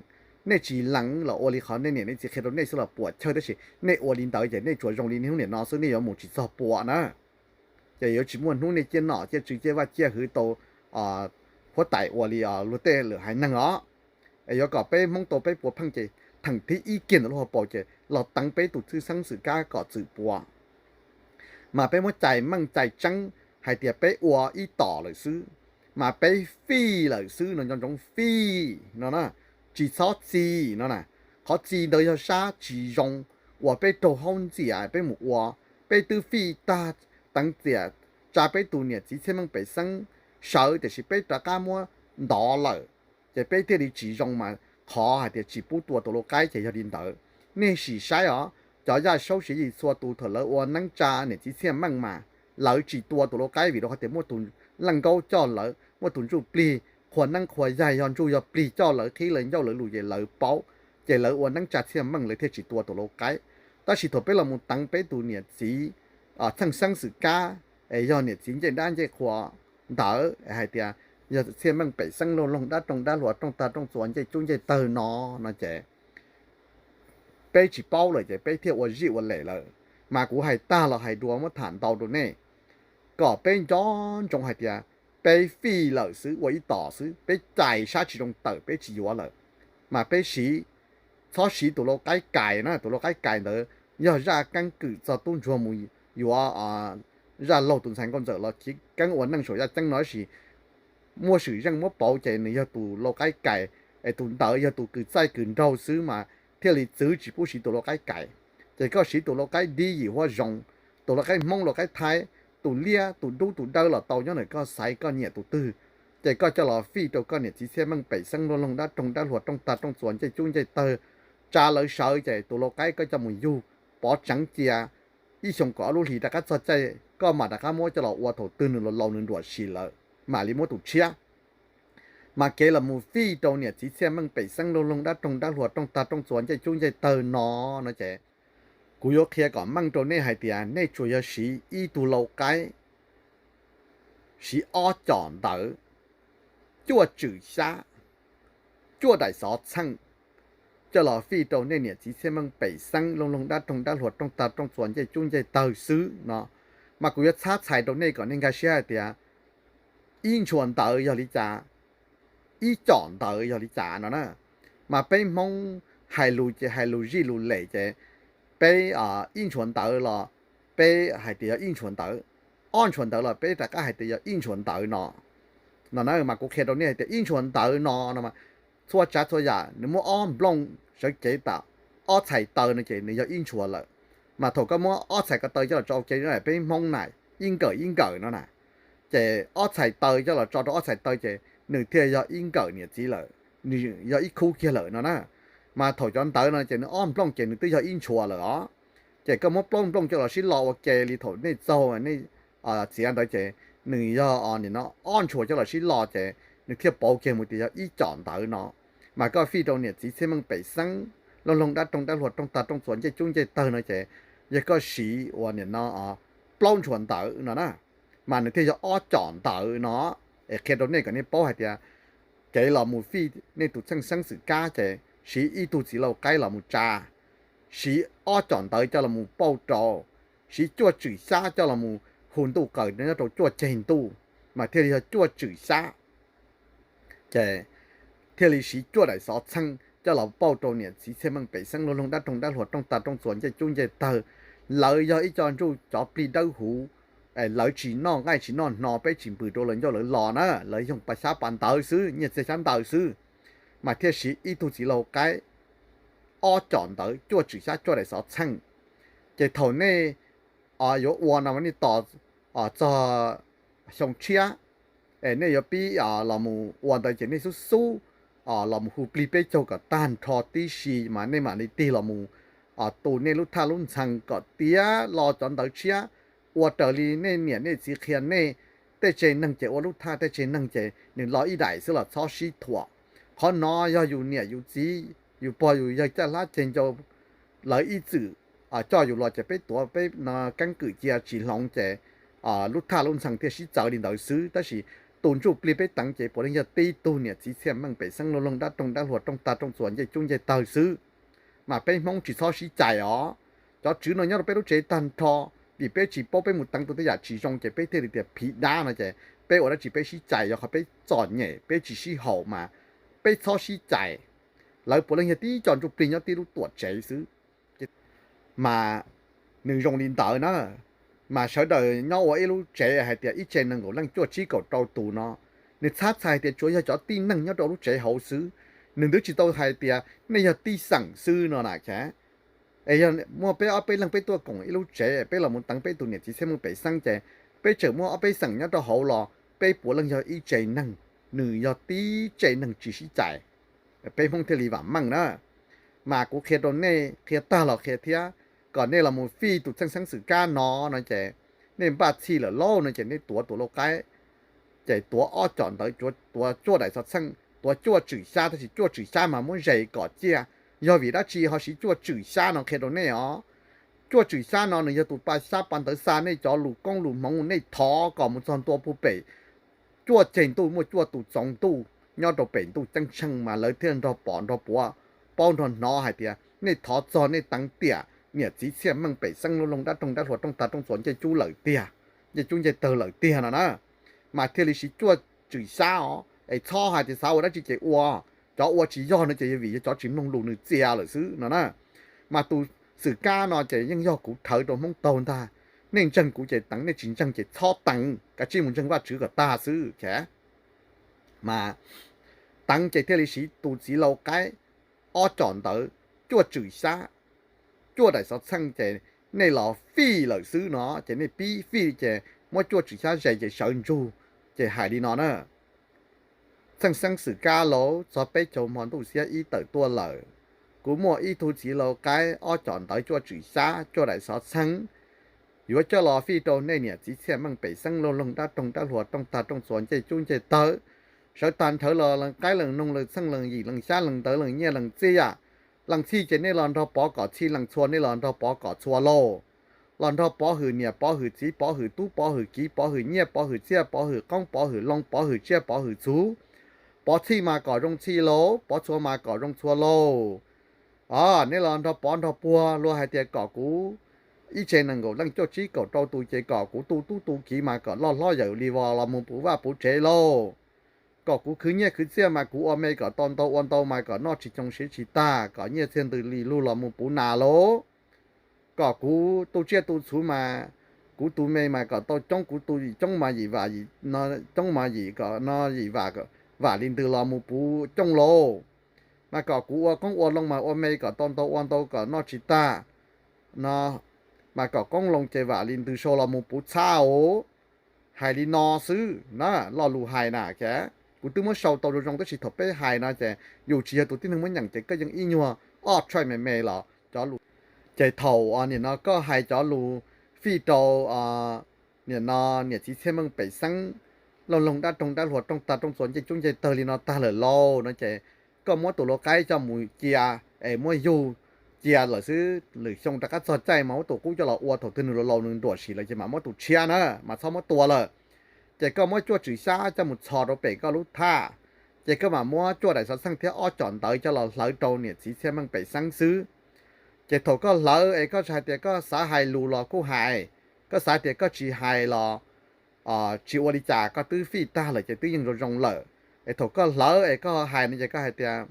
Nej tsis lees los ua li qhov nej niam nej txiv qhia rau nej xwb los puam chawj, tab sis nej ua li ntawd ces nej tsuas zoo li niaj hnub niam no xwb, nej yuav mus tsis txog puas na. Ces yuav tsis muaj hnub nej ciaj nom ciaj tswv ciaj vaj ciaj hwv tau huab tais ua li luag tej lwm haiv neeg os. Es yuav kom peb Hmoob tau peb puas pheej ces theem thib ib kiag ntawm lub hauv paus ces los teev peb tus txheej xeeb xwm kab kom txwm puas. Mas peb muab cais meej cais tseeb hais tias peb ua ib tom lawm xwb, mas peb fij lawm xwb no, nco ntsoov fij no na, tsis txhob txi no na. Qhov txi ntawd yog sab tsis zoo uas peb raug haub ntxias peb mus ua, peb twb fij tag teev txias tsa peb tus niam txiv txhiaj meej pem xeeb sawv tiam sis peb rov qab muab ntov lawm, ces peb thiaj li tsis zoo mas qhov hais tias tsis pub tua tus lau qaib ces yog li ntawd. Nej sim saib os, cov yaj saub siv yim txhua tus thaum lawv ua neeb tsa niam txiv txhiaj meej mas lawv tsis tua tus lau qaib vim rau qhov tias muaj tus leej nkaub coj lawv, muaj tus ntsuj plig qhua neeb qhua yaig yog ntsuj yog plig coj lawv qhib lawv ncauj lawv lus ces lawv paub, ces lawv ua neeb tsa txhiaj meej lawv thiaj tsis tua tus lau qaib. Tab sis thaum peb los mus teev peb tus niam txiv txheej xeeb xwm kab es yog niam txiv ncej dab ncej qhua ntawd hais tias yog txhiaj meej pem xeeb looj loog dab rooj dab hluas rooj tag rooj txuas ncej cub ncej tawg no no ces peb tsis paub lawm ces peb thiaj ua zij ua lem lawm. Mas kuv hais tag los hais dua muab tham ntau rau nej kom peb nco ntsoov hais tias peb fij lawm xwb, ua ib tom xwb, peb cais sab tsis zoo tawm peb tsis yuav lawm. Mas peb siv, txhob siv tus lau qaib kais na. Tus lau qaib kais ntawd yog zaj keeb kwm txog tub ntsuag mus yuav zaj laug tus ntxhais nkauj ntxawm los chiv keeb ua neej saum yaj ceeb no tab sis muaj swm zeej muab pauv ces nws yog tus lau qaib kais, es tus ntawd yog tus kws txaij kws nraug xwb mas thiaj li txwv tsis pub siv tus lau qaib kais. Ces koj siv tus lau qaib dib yim huab zoo, tus lau qaib Hmoob lau qaib Thaib, tus liab tus dub tus dawb los tau nyob ntawm koj xaiv koj nyiam tus twg, ces koj coj los fij rau koj niam txiv txhiaj meej pem xeeb looj loog dab roog dab hluas rooj tag rooj txuas ncej cub ncej tawg, tsa lawv sawv ces tus lau qaib koj coj mus yug pov tseev cia ib xyoo kaum ob lub hlis rov qab txog caij koj mam rov qab muab coj los ua thaum twg nws laus laus nws nruam sis lawm mam li muab tus tshiab. Mas kev los mus fij rau niam txiv txhiaj meej pem xeeb looj loog dab roog dab hluas rooj tag rooj txuas ncej cub ncej tawg no no ces kuv yuav qhia kom meej rau nej hais tias nej tsuas yog siv ib tug lau qaib, siv ob com ntawv, cuaj tswm xyab, cuaj daim xov txheej coj los fij rau nej niam txiv txhiaj meej pem xeeb looj loog dab roog dab hluas rooj tag rooj txuas ncej cub ncej tawg xwb no. Mas kuv yuav txhab txhais rau nej kom nej nkag siab hais tias ib ntshua ntawv yog li cas, ib com ntawv yog li cas no na. Mas peb Hmoob hais lus ces hais lus zij lus lem ces peb ib ntshuav ntawv los peb hais tias yog ib ntshuav ntawv, ob ntshuav ntawv los peb rov qab hais tias yog ib ntshuav ntawv no. No na mas kuv qhia rau nej hais tias ib ntshuav ntawv no no mas txhua tsav txhua yam nws muab ob nplooj sawv cev tas ob txhais taw no ces nws yog ib ntshuav lawm. Mas thaum koj muab ob txhais ko taw coj los tso ua ke, peb Hmoob na, ib nkawm ib nkawm no na, ces ob txhais taw coj los tso rau ob txhais taw ces nws thiaj yog ib nkawm niam txiv lawm, nws yog ib khub kiag lawm no na. Mas thaum cov ntawv no ces nws ob nplooj ces nws twb yog ib ntshuav lawm os. Ces koj muab plaub nplooj coj los sib lo ua ke li thaum nej txaug nej txiav ntawd ces nws yog nim no ob ntshuav coj los sib lo ces nws thiaj pauv kiag mus tias yog ib com ntawv no. Mas koj fij rau niam txiv txhiaj meej pem xeeb, loog loog dab roog dab hluas roog tag rooj txuas ncej cub ncej tawg no ces yog koj siv ua nim no plaub ntshuav ntawv no na, mas nws thiaj yog ob com ntawv no. Es qhia rau nej kom nej paub hais tias kev los mus fij nej tus txheej xeeb xwm kab ces siv ib tug txiv lau qaib los mus tsa, siv ob com ntawv coj los mus pauj rau, siv cuaj tswm xyab coj los mus hu ntuj qaws nyob rau cuaj ceg ntuj, mas thiaj li yog cuaj tswm xyab. Ces thiaj li siv cuaj daim xov txheej coj los pauj rau niam txiv txhiaj meej pem xeeb, loog loog dab roog dab hluas rooj tag rooj txuas ncej cub ncej tawg. Lawv yog ib co ntsuj cov plig dawb huv, lawv tsis noj nqaij tsis noj hno, peb tsis npws rau lawv ncauj lawv lo na, lawv yoog pa xyab pa ntawv xwb, nyiaj txiag xyab ntawv xwb, mas thiaj siv ib tug txiv lau qaib ob com ntawv cuaj tswm xyab cuaj daim xov txheej. Ces thaum nej yuav ua no nej tos txog xyoo tshiab, es nej yuav pib los mus ua ntawd ces nej xub xub los mus hu plig peb caug kom tag nrho tib si mas nej mam li tig los mus tu nej lub thaj lub ntxhee kom tiav lo cov ntawv tshiab, ua raws li nej niam nej txiv qhia nej. Tej tsev neeg ces ua lub thaj, tej tsev neeg ces nws lo ib daim xwb los txhob sib thuam. Qhov no yog yus niam yus txiv, yus pog yus yawg caj hlab ceg ncau lawv ib txwm coj yus los ces peb tuav peb no keeb kwm cia tsis hloov ces lub thaj lub ntxhee thiaj sib txawv li ntawd xwb. Tab sis tus ntsuj plig peb teev ces puav leej yog tib tug niam txiv txhiaj meej pem xeeb, loog loog dab roog dab hluas rooj tag rooj txuas ncej cub ncej tawg xwb. Mas peb Hmoob tsis txhob sib cais os. Cov tswv no nyob rau peb lub tsev tag nrho, vim peb tsis paub, peb mus teev tus tej yam tsis zoo ces peb thiaj li tias phiv dab no ces peb ua dab tsi peb sib cais, yog qhov peb txom nyem peb tsis sib haum mas peb txhob sib cais. Lawv puav leej yog tib co ntsuj plig nyob tib lub tuam tsev xwb. Mas nws zoo li ntawd na, mas sawv daws nyob ua ib lub tsev hais tias ib tsev nees nkaum leej cuaj tsib kaum rau tus no, nws txhab txhais hais tias tsuav yog cov tib neeg nyob rau lub tsev hauv xwb. Nws twb tsis tau hais tias nej yog tib xeem xwb no na. Es yog muaj peb ob peb leeg peb tuaj koom ib lub tsev, peb los mus teev peb tus niam txiv txhiaj meej pem xeeb ces peb tseem muaj ob peb xeem nyob rau hauv los peb puav leej yog ib tsev neeg, nws yog tib tsev neeg tsis sib cais, peb Hmoob thiaj li vam meej na. Mas kuv qhia rau nej, qhia tag los qhia thiab, kom nej los mus fij tus txheej xeeb xwm kab no no ces nej npaj txhij lawm lauj no ces nej tuav tus lau qaib, ces tuav ob com ntawv, tuav cuaj daim xov txheej, tuav cuaj tswm xyab, tab sis cuaj tswm xyab mas muab zes kom ciaj. Yog vim dab tsi ho siv cuaj tswm xyab no qhia rau nej os. Cuaj tswm xyab no nws yog tus pa xyab pa ntawv xa nej cov lus koob lus hmoov, nej thov kom mus txog ntua puag pem cuaj ceg ntuj, muaj cuaj tus txoov ntuj nyob rau pem ntuj ceeb tsheej mas lawv thiaj nrog pom nrog puav, paub nrog hnov hais tias nej thov txog nej teev tiam niam txiv txhiaj meej pem xeeb, loog loog dab roog dab hluas rooj tag rooj txuas ncej cub lawm tiag, ncej cub ncej tawg lawm tiag no na. Mas thiaj li siv cuaj tswm xyab os, es txhob hais tias xav ua dab tsi ces ua, cov ua tsis yog no ces yog vim yog cov tsis mloog lus nws txia lawm xwb no na. Mas tus xwm kab no ces yeej yog kuv rhawv rau Hmoob taug ntag. Nej ntseeg kuv ces teev, nej tsis ntseeg ces txhob teev, kav tsij mus ntseeg Vajtswv kom tag xwb. Mas teev ces thiaj li siv tus txiv lau qaib ob com ntawv, cuaj tswm xyab, cuaj daim xov txheej ces nej los fij lawm xwb no, ces nej pib fij ces muab cuaj tswm xyab zes ces sawv ntsug, ces hais li no na. Txheej xeeb xwm kab lauj, txog peb caug hmo ntuj xiab ib tawm tuaj lawm. Kuv muaj ib tug txiv lau qaib ob com ntawv, cuaj tswm xyab, cuaj daim xov txheej, yuav coj los fij rau nej niam txiv txhiaj meej pem xeeb, loog loog dab roog dab hluas rooj tag rooj txuas ncej cub ncej tawg. Sawv tag nrhawv los lees qaib lees noog lees txheej lees yim lees xyab lees ntawv lees nyiaj lees txiaj, lees txhij ces nej los nrog pov kom txhij, lees txhua nej los nrog pov kom txhua lauj. Los nrog pov hwm niam pov hwm txiv pov hwm tub pov hwm kiv pov hwm nyiaj pov hwm txiaj pov hwm qoob pov hwm loo pov hwm tsiaj pov hwm txhu. Pov txhij mas kom zoo txhij lauj, pov txhua mas kom zoo txhua lauj. Nej los nrog pov nrog puag, luag hais tias kom kuv ib tsev nees nkaum leej cuaj tsib kaum rau tus ces kom kuv tu tub tu kiv mas kom loj hlob yawm li vos los mus puv vaj puv tsev lauj. Kom kuv khwv nyiaj khwv txiaj mas kuv ua me kom tau ntau ua ntau mas kom noj tsis coo siv tsis tag, kom nyiaj txiag ntws li lug los mus puv nas lauj. Kom kuv tu tsiaj tu txhuv mas kuv tu me mas kom tau coob, kuv tu yim coob mas yim vam, yim coob mas yim kom no yim vam, vam li ntws los mus puv cooj lauj. Mas kom kuv ua qoob ua loo mas ua me kom tau ntau ua ntau kom noj tsis tag no, mas kom qoob loo ces vam li ntws sau los mus puv txhab os. Hais li no xwb na, lo lus hais na, kuv twb muab sau tau zoo zoo tab sis thaum peb hais no ces yus tsis yog tus tib neeg muab nyeem ces koj yeej ib nyuag ob tshais me me los cov lus. Ces thaum nim no koj hais cov lus fij rau nim no niam txiv txhiaj meej pem xeeb, loog loog dab roog dab hluas rooj tag rooj txuas ncej cub ncej tawg li no tag lawm lauj no ces koj muab tus lau qaib coj mus cia es muab yug cia lawm xwb, lwm xyoo rov qab txog caij mas muab tus qub coj los ua, thaum twg nws laus laus nws nruam sim lawm ces mam muab tus tshiab na, mas txhob muab tua lawm. Ces koj muab cuaj tswm xyab coj mus txhos rau pem koj lub thaj, ces koj mam muab cuaj daim xov txheej thiab ob com ntawv coj los hlawv rau niam txiv txhiaj meej pem xeeb xwb. Ces thaum koj hlawv es koj hais tias koj xav hais lus los kuj hais, koj xav tias koj tsis hais los tsis ua li cas, koj twb fij tag lawm ces twb yeej zoo zoo lawm. Es thaum koj hlawv es koj hais no ces koj hais tias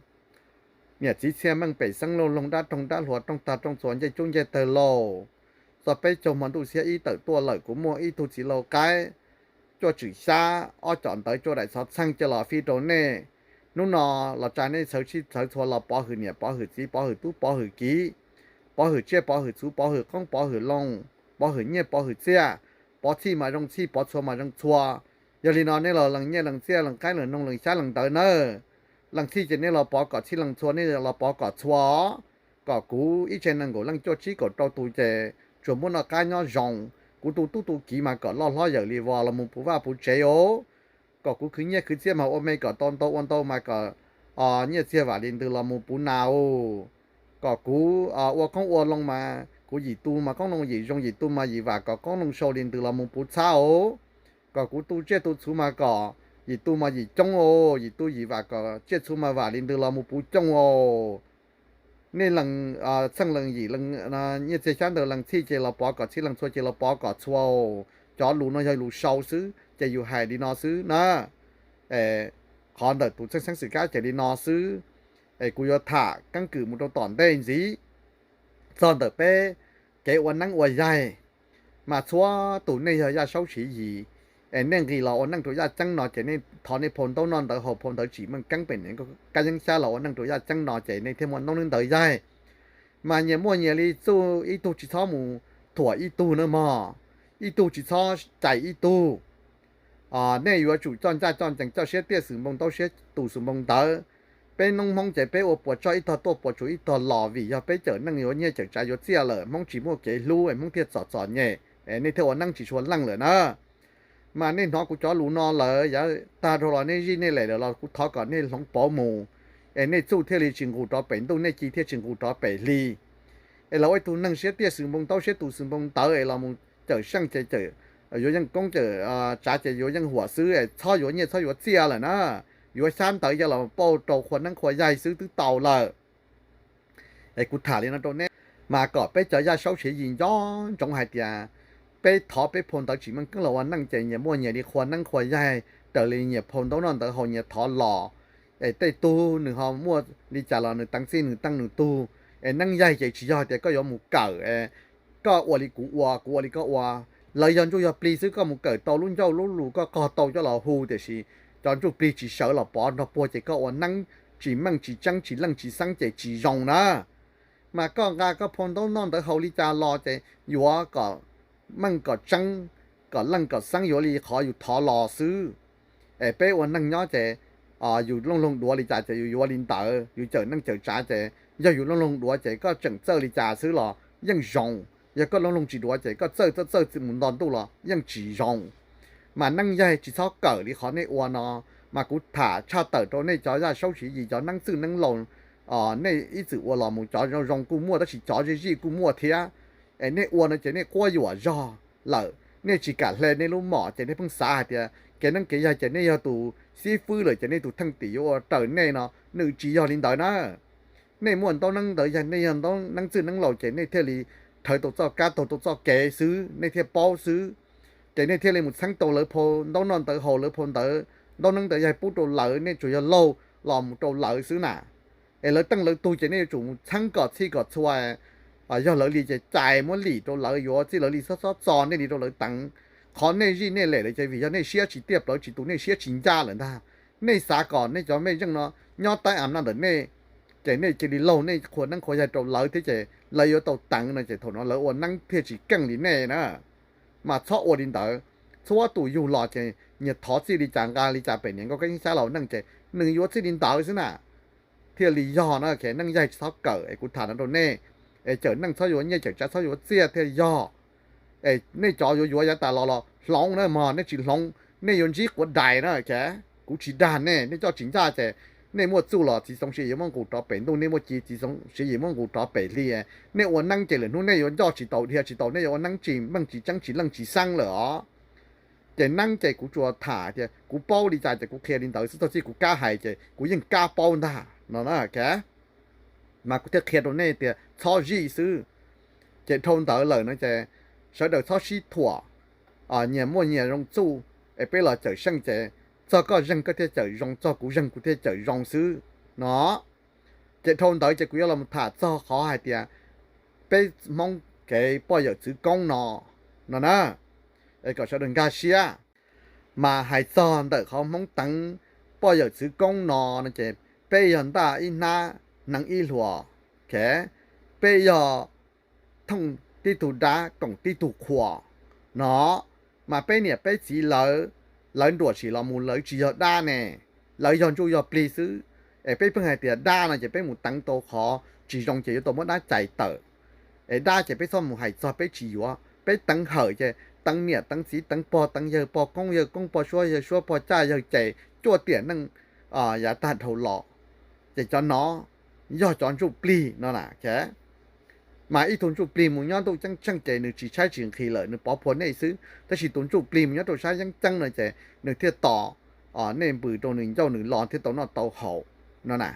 niam txiv txhiaj meej pem xeeb, loog loog dab roog dab hluas rooj tag rooj txuas ncej cub ncej tawg lauj. Txog peb caug hmo ntuj xiab ib tawm tuaj lawm, kuv muaj ib tug txiv lau qaib, cuaj tswm xyab, ob com ntawv, cuaj daim xov txheej coj los fij rau nej. Hnub no los tsa nej txhawv txhij txhawv txhua los pov hwm niam pov hwm txiv pov hwm tub pov hwm kiv, pov hwm tsiaj pov hwm txhuv pov hwm qoob pov hwm loo, pov hwm nyiaj pov hwm txiaj, pov txhij mas zoo txhij, pov txhua mas zoo txhua. Yog li no nej los lees nyiaj lees txiaj lees qaib lees noog lees xyab lees ntawv nawb. Lees txhij ces nej los pov kom txhij, lees txhua nej los pov kom txhua. Kom kuv ib tsev nees nkaum leej cuaj tsib kaum rau tus ces tsuas muaj noj qab nyob zoo. Kuv tu tub tu kiv mas kom loj hlob yawm li vos los mus puv vaj puv tsev os. Kom kuv khwv nyiaj khwv txiaj mas ua me kom tau ntau ua ntau mas kom nyiaj txiag vam li ntws los mus puv nas os. Kom kuv ua qoob ua loo mas kuv yim tu mas qoob loo yim zoo, yim tu mas yim vam, kom qoob loo sau li ntws los mus puv txhab os. Kom kuv tu tsiaj tu txhuv mas kom yim tu mas yim coob os, yim tu yim vam, kom tsiaj txhuv mas vam li ntws los mus puv cooj os. Nej lees txheej lees yim, nyiaj txiag xyab ntawv lees txhij ces los pov kom txhij, lees txhua ces los pov kom txhua os. Cov lus no yog lus sau xwb ces yus hais li no xwb na. Qhov ntawm tus txheej xeeb xwm kab ces li no xwb. Es kuv yuav tham keeb kwm mus rau tom ntej ntxiv txog ntawm peb kev ua neeb ua yaig. Mas txhua tus nej yog Yaj Saub Siv Yis es nej nqis los ua neej rau yaj ceeb no ces nej thov nej phau ntaub noj ntawv haus, phau ntawv tsim meej keeb pem kab yeeb xyab los ua neej rau yaj ceeb no ces nej thiaj muaj ntaub neeb ntawv yaig. Mas nyias muaj nyias li txuj, ib tug tsis txhob mus thuam ib tug na mog, ib tug tsis txhob cais ib tug. Nej yuav tsum coj ncaj coj ncees, coj siab tiaj xwm npoo ntaub, siab tus xwm npoo ntawv. Peb noob Hmoob ces peb ua puas tsuaj ib tog tuaj puas tsuaj ib tog los, vim yog peb cawm neej yuav nyiaj cawm tsav yuav txiaj lawm, Hmoob tsis muaj kev hlub es Hmoob thiaj txom txom nyem, es nej thiaj ua neeb tsis tshua leej lawm na. Mas nej hnov kuv cov lus no lawm yav tag dhau los nej zij nej lem lawm los kuv thov kom nej hloov pauv mus, es nej txuj thiaj li tsis nqus rov pem ntuj, nej ci thiaj tsis nqus rov pem hli. Es los ua ib tug neeg siab tiaj xwm npoo ntaub, siab tus xwm npoo ntawv es los mus cawm seej ces yuav yeej koob, cawm tsav ces yuav yeej huam xwb, es txhob yuav nyiaj txhob yuav txiaj lawm na. Yuav xyab ntawv yog los pauj rau qhua neeb qhua yaig xwb twb tau lawm. Es kuv tham li no rau nej, mas kom peb cov Yaj Saub Siv Yis nco ntsoov hais tias peb thov peb phau ntawv tsim meej keeb los ua neej ces nyias muaj nyias li qhua neeb qhua yaig, raws li nyias phau ntaub noj ntawv haus nyias thov los. Es tej tug nws ho muaj li cas los nws teev txij nws teej nws tug. Es neeb yaig ces tsis yog tias koj yuav mus kawm, koj ua li kuv ua, kuv ua li koj ua. Lawv yog ntsuj yog plig xwb, koj mus kawm tau lub ncauj lub lus koj qog tau coj los hu, tiam sis cov ntsuj plig tsis sawv los pov nrog puag ces koj ua neeb tsis meej tsis tseeb tsis leej tsis xeeb ces tsis zoo na. Mas koj nqa koj phau ntaub noj ntawv haus li cas los ces yuav kom meej kom tseeb, kom leej kom xeeb yuav li qhov yus thov los xwb. Es peb ua neeg nyob ces yus looj loog duav li cas ces yus yuav li ntawd, yus cawm neej cawm tsav ces yog yus looj loog duav ces koj tseem txawj li cas xwb los yeej zoo. Yog koj looj loog tsis duav ces koj txawj txawj txawj mus nto ntuj los yeej tsis zoo. Mas neeb yaig tsis txhob kawm li qhov nej ua no. Mas kuv tham tshaj tawm rau nej cov Yaj Saub Siv Yis cov neeb txwj neeb laus, nej ib txwm ua los mus cov zoo zoo kuj muaj tab sis cov zij zij kuj muaj thiab. Es nej ua no ces nej quab yuam zog lawm, nej tsis kam hle nej lub mom ces nej pheej xav hais tias kev neeb kev yaig ces nej yog tus xib fwb lawm ces nej tus theej tim yuav ua raws nej no, nws tsis yog li ntawd na. Nej muaj ntaub neeb ntawv yaig, nej yog ntaub neeb txwj neeb laus ces nej thiaj li rhawv tau txoj kab taug tau txoj kev xwb, nej thiaj paub xwb. Ces nej thiaj li mus txheeb tau lawv phau ntaub noj ntawv haus, lawv phau ntawv ntaub neeb ntawv yaig pub rau lawv, nej tsuas yog laug los mus rau lawv xwb na. Es lawv teej lawv tug ces nej yuav tsum mus txheeb kom txhij kom txhua, yog lawv li ces cais muab lim rau lawv, yuav txij lawv li xob xob txo nej li rau lawv teev. Qhov nej zij nej lem lawm ces vim yog nej siab tsis tiaj plawv tsis tus, nej siab tsis ncaj lawm ntag. Nej xav kom nej cov mej zeej no nyob taib am naj ntawm nej, ces nej cia li laug nej qhua neeb qhua yaig rau lawv thiab ces lawv yuav tau teev no ces thaum no lawv ua neeb thiaj tsis keej li nej na. Mas txhob ua li ntawd. Txhua tus yug los ces nyias thov txij li cas nqa li cas pem niam nkauj keeb xyab laus neej ces nws yuav txij li ntawd xwb na. Thiaj li yog na, neej yaig tsis txhob kawm es kuv tham no rau nej, es cawm neej txhob yuav nyiaj, cawm tsav txhob yuav txiaj thiaj yog. Es nej cov yuav yuav yav tas los los hloov na, mog nej tsis hloov nej yuav ntsib quav dais na. Kuv tsis dag nej, nej coj tsis ncaj ces nej muaj txuj los txiv xoo siv yuav muaj nqus rov pem ntuj, nej muaj ci txiv xoo siv yuav muaj nqus rov pem hli. Nej ua neeb ces lwm hnub nej yuav ncoj tsis tau dhia tsis tau, nej yuav ua neeb tsis meej tsis tseeb tsis leej tsis xeeb lawm os. Ces neeb ces kuv tsuas tham tias kuv paub li cas ces kuv qhia li ntawd xwb, txog txij kuv kab hais ces kuv yeej kab paub ntag no na. Mas kuv thiaj qhia rau nej tias txhob zij xwb. Ces dhau ntawd lawm no ces sawv daws txhob sib thuam, nyias muaj nyias zoo txuj, es peb los cawm seej ces txog koj zeeg koj thiaj cawm zoo, txog kuv zeeg kuv thiaj cawm zoo xwb no. Ces dhau ntawd ces kuv yuav los tham txog qhov hais tias peb Hmoob kev poj yawm txwv koob no, no na, es kom sawv daws nkag siab. Mas hais txog ntawm qhov Hmoob teev poj yawm txwv koob no no ces peb yog ntaj ib hnab hneev ib hluas, peb yog thooj tib tug dab koom tib tug qhua no. Mas peb niam peb txiv lawv, lawv nruam sim los mus lawv tsis yog dab ne, lawv yog ntsuj yog plig xwb. Es peb pheej hais tias dab no ces peb mus teev tau qhov tsis zoo ces yuav tau muab dab cais tawm. Es dab ces peb txhob mus hais txog, peb tsis yuav. Peb teev hawm ces teev niam teev txiv, teev pog teev yawg, pog koob yawg koob, pog suab yawg suab, pog caj yawg ces cuaj tiam neej yav tag dhau los. Ces cov no yog cov ntsuj plig no na. Mas ib tug ntsuj plig mus nyob ntuj ceeb tsheej ces nws tsis tshaib tsis nqhis lawm, nws pov phua nej xwb. Tab sis tus ntsuj plig mus nyob rau sab yeeb ceeb no ces nws thiaj tos nej npws rau nws ncauj nws lo thiaj tau noj tau haus no na.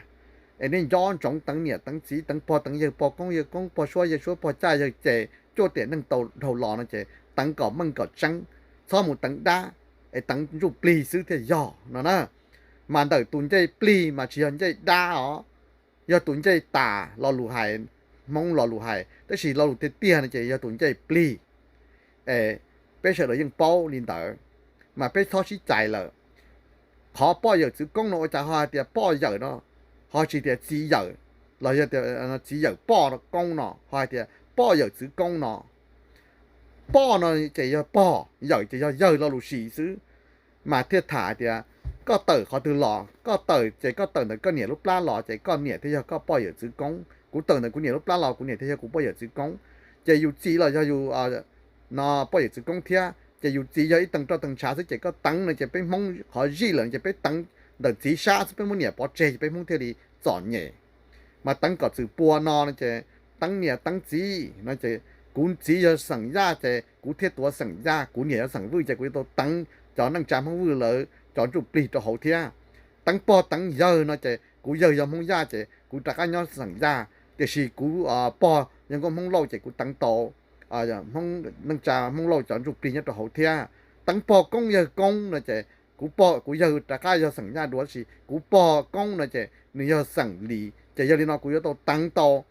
Es nej nco ntsoov teev niam teev txiv, teev pog teev yawg, pog koob yawg koob, pog suab yawg suab, pog caj yawg ces cuaj tiam neej tau dhau los no ces teev kom meej kom tseeb, txhob mus teev dab, es teev ntsuj plig xwb thiaj yog no na. Mas ntawm tus ncej plig mas tsis yog ncej dab os, yog tus ncej tas, lo lus hais, Hmoob lo lus hais, tab sis lo lus tiag tiag no ces yog tus ncej plig. Es peb sawv daws yeej paub li ntawd, mas peb txhob sib cais lawm. Qhov poj yawm txwv koob no ua cas ho hais tias poj yawm no, ho tsis tias txiv yawm, los yog tias txiv yawm poj koob no, ho hais tias poj yawm txwv koob no? Poj no ces yog pog, yawm ces yog yawg lo lus sim xwb. Mas thiaj tham tias koj tawm qhov twg los, koj tawm ces koj tawm ntawm koj niam lub plab los ces koj niam thiaj yog koj poj yawm txwv koob, kuv tawm ntawm kuv niam lub plab los kuv niam thiaj yog kuv poj yawm txwv koob. Ces yus txiv los yog yus no poj yawm txwv koob thiab, ces yus txiv yog ib teev roj teev ntshav xwb ces koj teev no ces peb Hmoob qhov zij lawm ces peb teev ntawm txiv sab xwb, peb muab niam pov tseg ces peb Hmoob thiaj li txom nyem. Mas teev kom txwm pua no no ces teev niam teev txiv no ces kuv txiv yog xeem Yaj ces kuv thiaj tuav xeem Yaj, kuv niam yog xeem Vwj ces kuv yuav tau teev cov neej tsa Hmoob Vwj lawv cov ntsuj plig rau hauv thiab. Teev pog teev yawg no ces kuv yawg yog Hmoob Yaj ces kuv rov qab nyob xeem Yaj, tiam sis kuv pog yog nkauj Hmoob Lauj ces kuv teev tau neej tsa Hmoob Lauj cov ntsuj plig nyob rau hauv thiab. Teev pog koob yawg koob no ces kuv pog kuv yawg rov qab yog xeem Yaj dua, tab sis kuv pog koob no ces nws yog xeem Lis, ces yog li no kuv yuav tau teev tau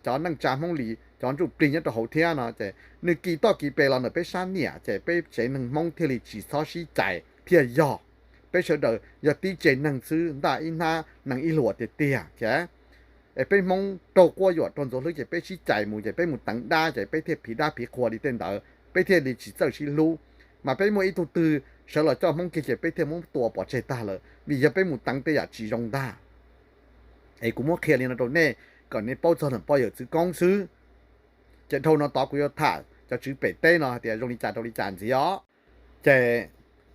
cov neej tsa Hmoob Lis cov ntsuj plig nyob rau hauv thiab no ces nws kis toj kis pes los ntawm peb sab niam ces peb tsev neeg Hmoob thiaj li tsis txhob sib cais thiaj yog. Peb sawv daws yog tib tsev neeg xwb, ntaj ib hnab hneev ib hluas tiag tiag. Es peb Hmoob raug quab yuam raug ntxuav hlwb ces peb sib cais mus ces peb mus teev dab ces peb thiaj phiv dab phiv qhua li tej ntawd, peb thiaj li tsis txawj sib hlub. Mas peb muaj ib tug twg sawv los coj Hmoob kiag ces peb thiaj muab tua pov tseg tag lawm, vim yog peb mus teev tej yam tsis zoo ntag. Es kuv muab qhia li no rau nej kom nej paub txog ntawm poj yawm txwv koob xwb. Ces dhau no tod kuv yuav tham cov tswv pem teb no hais tias zoo li cas rau li cas ntxiv os. Ces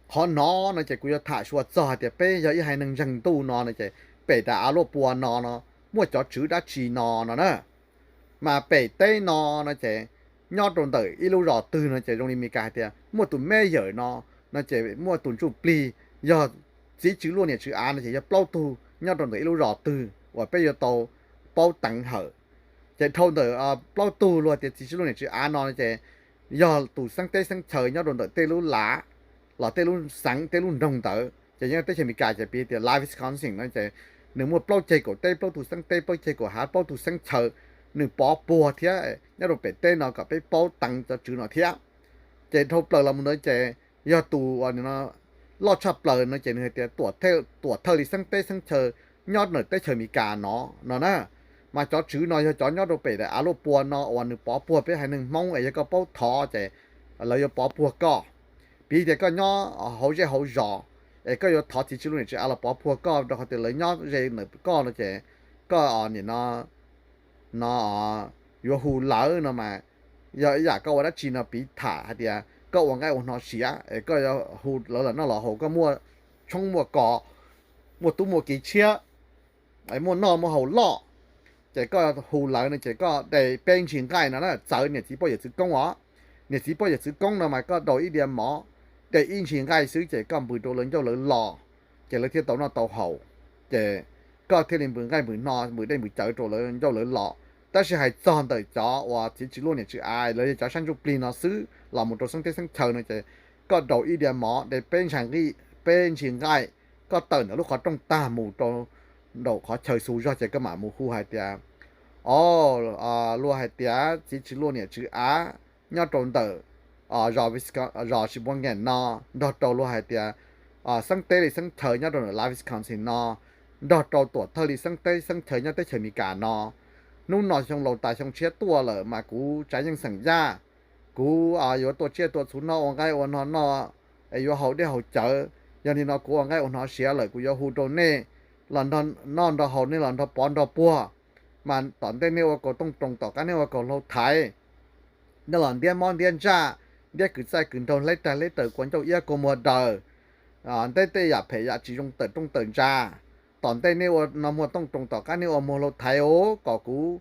qhov no no ces kuv yuav tham sua txog hais tias peb yog ib haiv neeg ntseeg ntuj no no ces pem dav av luaj pua no no muaj cov tswv dab tsi no no na. Mas pem teb no no ces nyob rau ntawm ib lub zos twg no ces zoo li Meskas hais tias muaj tus meb yawm no, no ces muaj tus ntsuj plig yog txiv tswv luaj niam tswv av no ces yog plaub tug nyob rau ntawm ib lub zos twg uas peb yuav tau paub teev hawm. Ces dhau ntawm plaub tug luag tias txiv tswv luaj niam tswv av no ces yog tus xeeb teb xeeb chaw nyob rau ntawm tej lub lav los tej lub xeev tej lub nroog ntawd. ces nyob teb chaws Amelikas ces piv tias Wisconsin no ces nws muaj plaub ceg kaum teb, plaub tug xeeb teb, plaub ceg kaum hav, plaub tug xeeb chaw, nws pov puag thiab nyob rau pem teb no kom peb paub teev cov tswv no thiab. Ces dhau plaws los mus ntawd ces yog tus uas loj tshaj plaws no ces nws hais tias tuam thawj li xeeb teb xeeb chaw nyob ntawm teb chaws Amelikas no no na. Mas cov tswv no yog cov nyob rau pem daim av luaj pua no uas nws pov puag peb haiv neeg Hmoob es yog koj paub thov ces lawv yuav pov puag koj. Piv tias koj nyob hauv zej hauv zos es koj yuav thov txiv tswv luaj niam tswv av los pov puag koj rau qhov tias lawv nyob ze ntawm koj no ces koj nim no no yuav hu lawv no mas yog ib yam koj ua dab tsi no piv tham hais tias koj ua nqaij ua hno siav es koj yuav hu lawv los noj los haus, koj muaj tshoob muaj kos, muaj tub muaj kiv tshiab, muaj noj muaj haus loj, ces koj hu lawv no ces koj de peb ntshis nqaij no na, txawv niam txiv poj yawm txwv koob os. Niam txiv poj yawm txwv koob no mas koj daus ib diav mov, de ib ntshis nqaij xwb ces koj npws rau lawv ncauj lawv los, ces lawv thiaj tau noj tau haus. Ces koj thiaj li npws nqaij npws hno npws dej npws cawv rau lawv ncauj lawv los. Tab sis hais txog ntawm cov uas txiv tswv luaj niam tswv av lawv yog cov sab ntsuj plig no xwb los mus rau xeeb teb xeeb chaw no ces koj daus ib diav mov de peb ntshis nqaij, peb ntshis nqaij, koj tawm ntawm lub qhov rooj tag mus rau nraum qhov chaw xu zog ces koj mam mus hu hais tias, o, luag hais tias txiv tswv luaj niam tswv av nyob rau ntawm zos Sheboygan no, nrog rau luag hais tias xeeb teb li xeeb chaw nyob rau ntawm Wisconsin no, nrog rau tuam thawj li xeeb teb xeeb chaw nyob teb chaws Amelikas no. Hnub no xyoo laus tas xyoo tshiab tuaj lawm mas kuv tsav yeej xeem Yaj, kuv yuav tua tsiaj tua txhuv noj, ua nqaij ua hno noj, es yuav haus dej haus cawv. Yog li no kuv ua nqaij ua hno siav lawm kuv yuav hu rau nej los nrog noj nrog haus, nej los nrog pov nrog puag. Mas tom ntej nej ua kaus tooj roos, tom qab nej ua kaus hlau thaiv, nej los ntiab mob ntiab ntsaj, ntiab kwv txaij kwv nraug, hleb rag hleb raws, kua ncauj iab kua muag daws, ntiab tej yam phem yam tsis zoo tawm rooj tawm ntsa. Tom ntej nej ua no muag tooj roos, tom qab nej ua muag hlau thaiv os, kom kuv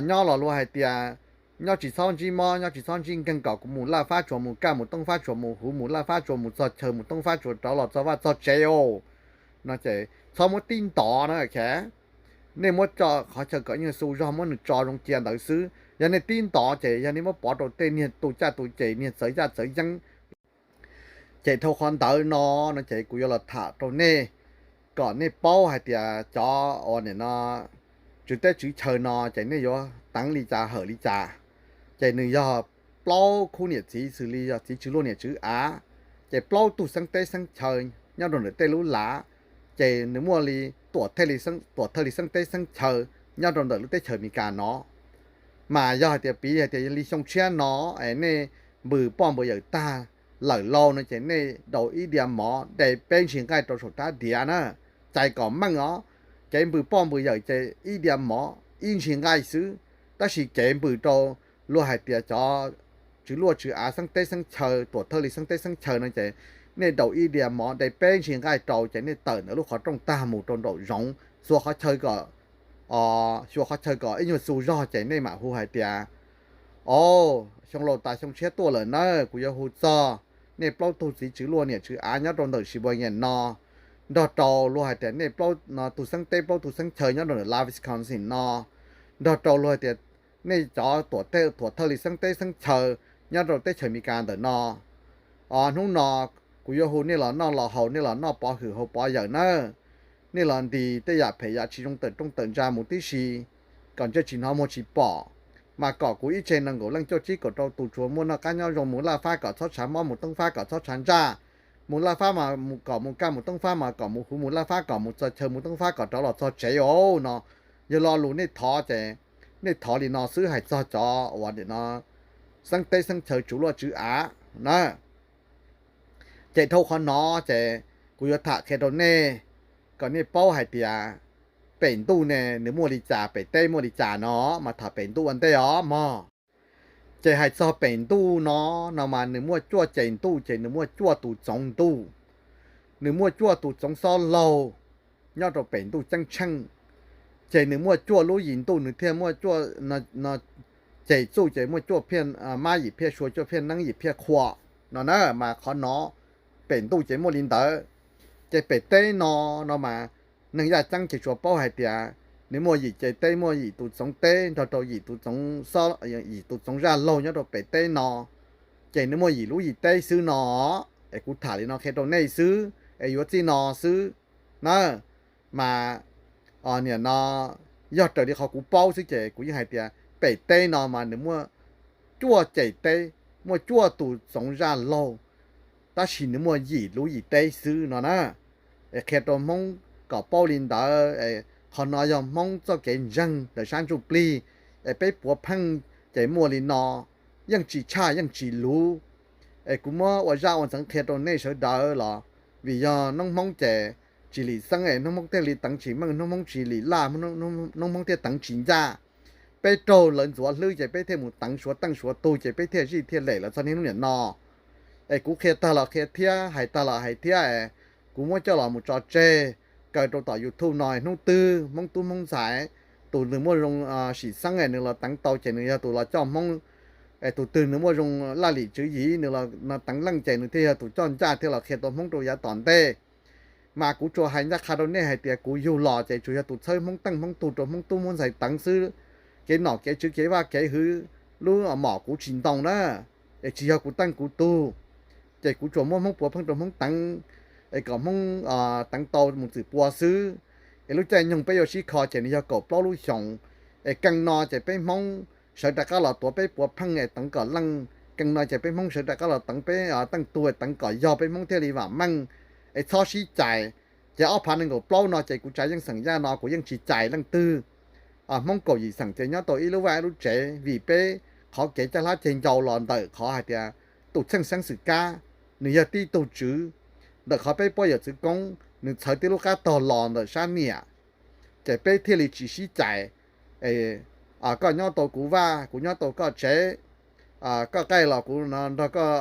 nyob los luag hais tias nyob tsis txhob ntsib mob, nyob tsis txhob ntsib nkeeg, kom kuv mus laj fab tsuas mus kaj, mus tooj fab tsuas mus huv, mus laj fab tsuas mus txog chaw, mus tooj fab tsuas rov los txog vaj txog tsev os. No ces txhob muab tib ntov na, nej muab tso qhov chaw kom ib nyuag xu zog, muab nws tso zoo cia ntawd xwb. Yog nej tib ntov ces yog nej muab pov rau tej niag tu caj tu ces, niag txawv yaj txawv yeeb. Ces dhau qhov ntawd no, no ces kuv yuav los tham rau nej kom nej paub hais tias cov uas nim no tswv teb tswv chaw no ces nej yuav teev li cas hawm li cas. Ces nws yog plaub khub niam txiv xws li yog txiv tswv luaj niam tswv av, ces plaub tug xeeb teb xeeb chaw nyob rau ntawm tej lub lav, ces nws muaj li tuam thawj li xeeb teb xeeb chaw nyob rau ntawm lub teb chaws Amelikas no. Mas yog hais tias piv hais tias yog li xyoo tshiab no es nej npws poj npws yawm tag lawm lauj no ces nej daus ib diav mov, de peb ntshis nqaij rau saum rab diav na, cais kom meej os. Kev npws poj npws yawm ces ib diav mov ib ntshis nqaij xwb, tab sis kev npws rau luag hais tias cov tswv luaj tswv av xeeb teb xeeb chaw, tuam thawj li xeeb teb xeeb chaw no ces nej daus ib diav mov, de peb ntshis nqaij rau ces nej tawm ntawm lub qhov rooj tag mus rau nraum zoov, xyuas qhov chaw kom xyuas qhov chaw kom ib nyuag xu zog ces nej mam hu hais tias, o, xyoo laus tas xyoo tshiab tuaj lawm na, kuv yuav hu txog nej plaub tug txiv tswv luaj niam tswv av nyob rau ntawm Sheboygan no, nrog rau luag hais tias nej plaub tug xeeb teb plaub tug xeeb chaw nyob rau ntawm Wisconsin no, nrog rau luag hais tias nej cov tuam thawj li xeeb teb xeeb chaw nyob rau teb chaws Amelikas ntawm no. O, hnub no kuv yuav hu nej los noj los haus, nej los noj pov hwm haus pov yawm nawb. Nej los ntis tej yam phem yam tsis zoo tawm rooj tawm ntsa mus tib si, kom ntsej tsis hnov muag tsis pom, mas kom kuv ib tse nees nkaum leej cuaj tsib kaum rau tus tsuas muaj noj qab nyob zoo, mus laj fab kom txhob tshav mob, mus tooj fab kom txhob tshav ntsaj, mus laj fab mas kom mus kaj mus tooj fab mas kom mus huv, mus laj fab kom mus txog chaw, mus tooj fab kom rov los txog tsev os no. Yog lo lus nej thov ces nej thov li no xwb, hais txog cov uas nim no xeeb teb xeeb chaw tswv luaj tswv av na. Ces dhau qhov no ces kuv yuav tham qhia rau nej kom nej paub hais tias pem ntuj ne nws muaj li cas, pem teb muaj li cas no, mas tham pem ntuj ua ntej os mog. Ces hais txog pem ntuj no, no mas nws muaj cuaj ces ntuj, ces nws muaj cuaj tus txoov ntuj. Nws muaj cuaj tus txoov xob laug nyob rau pem ntuj ceeb tsheej. Ces nws muaj cuaj lub yim ntuj, nws thiaj muaj cuaj, ces txuj ces muaj cuaj phiaj mab yim phiaj sua, cuaj phiaj neeb yim phiaj qhua no na. Mas qhov no pem ntuj ces muaj li ntawd. Ces pem teb no, no mas neeg yaj ceeb ces tsuas paub hais tias nws muaj yim ces teb, muaj yim tus txoov teb nrog rau yim tus txoov xob, yim tus txoov zaj laug nyob rau pem teb no. Ces nws muaj yim lub yim teb xwb no. Es kuv tham li no qhia rau nej xwb, es yuav txij no xwb na. Mas nim no yog raws li qhov kuv paub xwb ces kuv yeej hais tias pem teb no mas nws muaj cuaj ceg teb, muaj cuaj tus txoov zaj laug, tab sis nws muaj yim lub yim teb xwb no na. Es qhia rau Hmoob kom paub li ntawd, qhov no yog Hmoob txoj kev ntseeg ntawm sab ntsuj plig, es peb puav pheej ces muaj li no, yeej tsis tshaj yeej tsis luv. Es kuv muab ua zaj ua ntxeev qhia rau nej sawv daws los vim yog noob Hmoob ces tsis lim xeeb es noob Hmoob thiaj li teev tsis meej, noob Hmoob tsis lim laj, noob Hmoob thiaj teev tsis ncaj. Peb raug lawv ntxuav hlwb ces peb thiaj mus teev suav teej suav tug ces peb thiaj zij thiaj lem los txog niaj hnub niam no. Es kuv qhia tag los qhia thiab, hais tag los hais thiab, kuv muab coj los mus tso tseg kaw rau tom YouTube no, hnub twg Hmoob tub Hmoob ntxhais, tus nws muaj zoo sim xeeb nws los teev tau ces nws yog tus los coj Hmoob. Tus twg nws muaj zoo laj lim tswv yim nws los teev leej ces nws thiaj yog tus coj ncaj thiaj los qhia tau Hmoob rau yav tom ntej. Mas kuv tsuas hais ncaj qha rau nej hais tias kuv yug los ces tsuas yog tus txhawb Hmoob teej Hmoob tug rau Hmoob tub Hmoob ntxhais teev xwb. Kev nom kev tswv kev vaj kev hwv lub mom kuv tsis ntoo na, es tsis yog kuv teej kuv tug, ces kuv tsuas muab Hmoob puav pheej rau Hmoob teev, es kom Hmoob teev tau mus txwm pua xwb. Es lub caij nyoog peb yuav sib kho ces nws yog kaum plaub lub xyoos. Es keej no ces peb Hmoob sawv rov qab los tuav peb puav pheej es teev kom leej, keej no ces peb Hmoob sawv rov qab los teev peb teej tug es teev kom yog peb Hmoob thiaj li vam meej, es txhob sib cais. Ces ob phav nees nkaum plaub no ces kuv tsav yeej xeem Yaj no kuv yeej tsis cais leej twg. Hmoob kaum yim xeem ces nyob tau ib lub vaj ib lub tsev vim peb qhov kev caj hlab ceg ncau los ntawm qhov hais tias tus txheej xeeb xwm kab nws yog tib tug tswv, ntawm qhov peb poj yawm txwv koob nws txhawv tib lub qab tog los ntawm sab niam, ces peb thiaj li tsis sib cais. Koj nyob tau kuv vaj, kuv nyob tau koj tsev, koj qaij los kuv nrog koj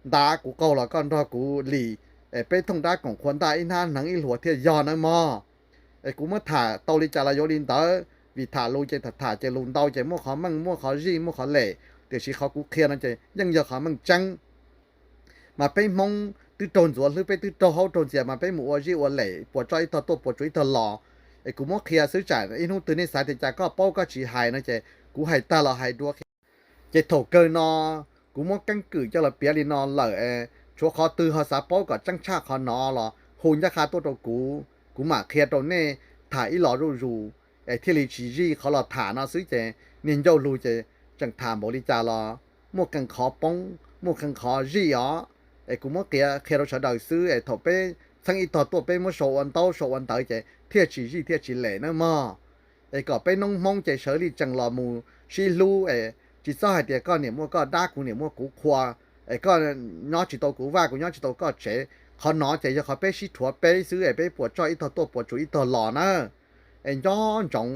ntav, kuv qaug los koj nrog kuv lis, es peb thooj dab koom qhua ntaj ib hnab hneev ib hluas thiaj yog nawb mog. Es kuv muab tham tau li cas los yuav li ntawd, vim tham lus ces tham tham ces lus ntau ces muaj qhov meej muaj qhov zij muaj qhov lem, tiam sis qhov kuv qhia no ces yeej yog qhov meej tseeb. Mas peb Hmoob twb raug ntxuav hlwb, peb twb raug haub raug ntxias mas peb mus ua zij ua lem puas tso ib tog tuaj puas tsuav ib tog los. Es kuv muab qhia xwb tsam ib hnub twg nej xav tias cas koj paub koj tsis hais no ces kuv hais tag los hais dua qhia. Ces thaum kawg no kuv muab keeb kwm coj los piav li no lawm, tshuav qhov twg ho xav paub kom tseeb tshaj qhov no los hu ncaj qha tuaj rau kuv, kuv mam qhia rau nej tham ib los zuj zus, es thiaj li tsis zij qhov los tham no xwb ces niag ncauj lus ces tseem tham npaum li cas los muaj qee qhov poob muaj qee qhov zij os. Es kuv muab qhia rau sawv daws xwb es thaum peb txheeb ib tog tuaj peb muab sau ua ntaub sau ua ntawv ces thiaj tsis zij thiaj tsis lem nawb mog. Es kom peb noob Hmoob ces sawv li tsees los mus sib hlub es tsis txhob hais tias koj niam muaj koj dab kuv niam muaj kuv qhua, es koj nyob tsis tau kuv vaj kuv nyob tsis tau koj tsev. Qhov no ces yog qhov peb sib rhuav peb xwb es peb puas tso ib tog tuaj puas tsuav ib tog los na. Es nco ntsoov,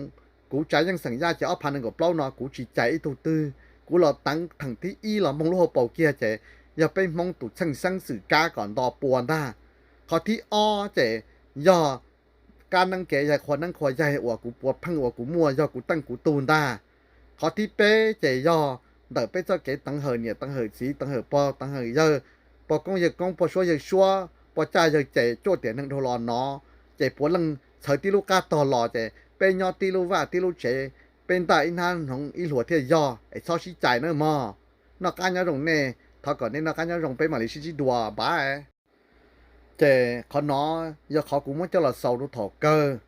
kuv tsav yeej xeem Yaj ces ob phav nees nkaum plaub no kuv tsis cais ib tug twg, kuv los teev theem thib ib los moog lub hauv paus kiag ces yog peb Hmoob tus txheej xeeb xwm kab kom nto pua ntag. Qhov thib ob ces yog kab neeb kev yaig qhua neeb qhua yaig uas kuv puav pheej uas kuv muaj yog kuv teej kuv tug ntag. Qhov thib peb ces yog ntawm peb txoj kev teev hawm niam teev hawm txiv teev hawm pog teev hawm yawg, pog koob yawg koob pog suab yawg suab pog caj yawg ces cuaj tiam neeg dhau los no, ces puav leej txhawv tib lub qab tog los ces peb nyob tib lub vaj tib lub tsev, peb ntaj ib hnab hneev ib hluas thiaj yog es txhob sib cais nawb mog. Noj qab nyob zoo nej, thov kom nej noj qab nyob zoo peb mam li sib ntsib dua npab. Ces qhov no yog qhov kuv muab coj los xaus rau thaum kawg.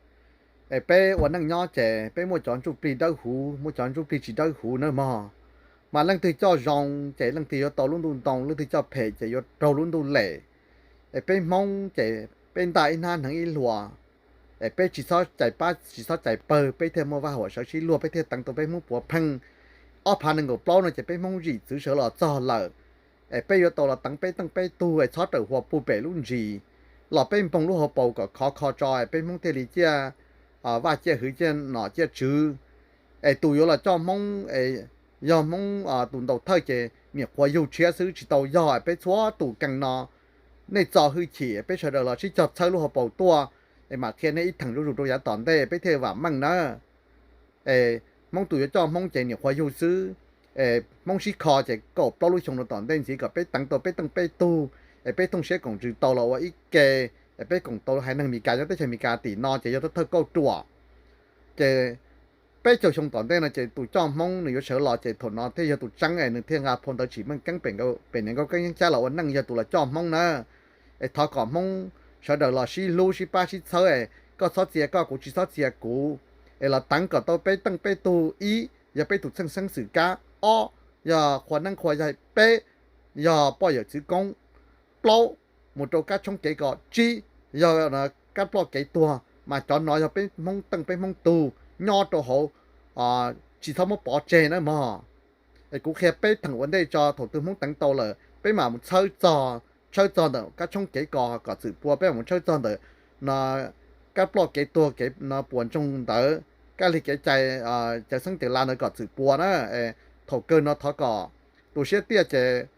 Es peb ua neej nyob ces peb muaj cov ntsuj plig dawb huv muaj cov ntsuj plig tsis dawb huv nawb mog. Mas leej twg coj zoo ces leej twg yuav tau lub ntuj ntoo, leej twg coj phem ces yuav raug lub ntuj lem. Es peb Hmoob ces peb ntaj ib hnab hneev ib hluas, es peb tsis txhob cais pab tsis txhob cais pawg peb thiaj muaj vaj huam sawv sib luag peb thiaj teev tau peb Hmoob puav pheej. Ob phav nees nkaum plaub no ces peb Hmoob zim txwv sawv los txog lawm, es peb yuav tau los teev peb teej peb tug es txhob rawm hua puag pem lub ntsis, los peb npoog lub hauv paus kom khov kho tso es peb Hmoob thiaj li ciaj vaj ciaj hwv ciaj nom ciaj tswv. Es tus yuav los coj Hmoob es yog Hmoob tus ntaus thawj ces niam qhuav yug tshiab xwb tsis tau yog. Peb txhua tus keej no nej txo hwj chim peb sawv daws los sib cog txhawb lub hauv paus tuaj, es mam qhia nej ib theem zuj zus rau yav tom ntej peb thiaj vam meej na. Es Hmoob tus yuav coj Hmoob ces niam qhuav yug xwb. Es Hmoob sib kho ces kaum plaub lub xyoo rau tom ntej ntxiv kom peb teev tau peb teej peb tug, es peb thooj siab koom ntsws tau los ua ib ke, es peb koom tau haiv neeg Meskas nyob teb chaws Meskas tim no ces yog thawj thawj kauj ruam. Ces peb caug xyoo tom ntej no ces tus coj Hmoob nws yuav sawv los ces thaum no thiaj yog tus tseeb es nws thiaj nqa phau ntawv tsim meej keeb pem niam nkauj keeb yeeb cab los ua neej yog tus los coj Hmoob na. Es thov kom Hmoob sawv daws los sib hlub sib pab sib txhawb es koj txhob txia koj kuv tsis txhob txia kuv, es los teev kom tau peb teej peb tug. Ib, yog peb tus txheej xeeb xwm kab. Ob, yog qhua neeb qhua yaig. Peb, yog poj yawm txwv koob. Plaub, mus rau kab tshoob kev kos. Tsib, yog kab ploj kev tuag, mas cov no yog peb Hmoob teej peb Hmoob tug nyob rau hauv, tsis txhob muab pov tseg na mog. Es kuv qhia peb theem ua ntej tso, thaum twg Hmoob teev tau lawm peb mam mus tshawb txog, tshawb txog ntawm kab tshoob kev kos kom txwm pua, peb mam mus tshawb txog ntawm no kab ploj kev tuag kev no puas ntsoog ntawd, kab lig kev cai, cawv xeeb cawv la ntawd kom txwm pua na. Thaum kawg no thov kom tu siab tiaj ces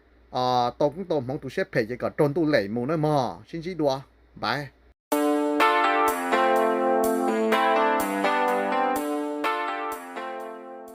tau koob tau hmoov, tu siab phem ces kom raug ntuj lem mus na mog. Sib ntsib dua, npaj.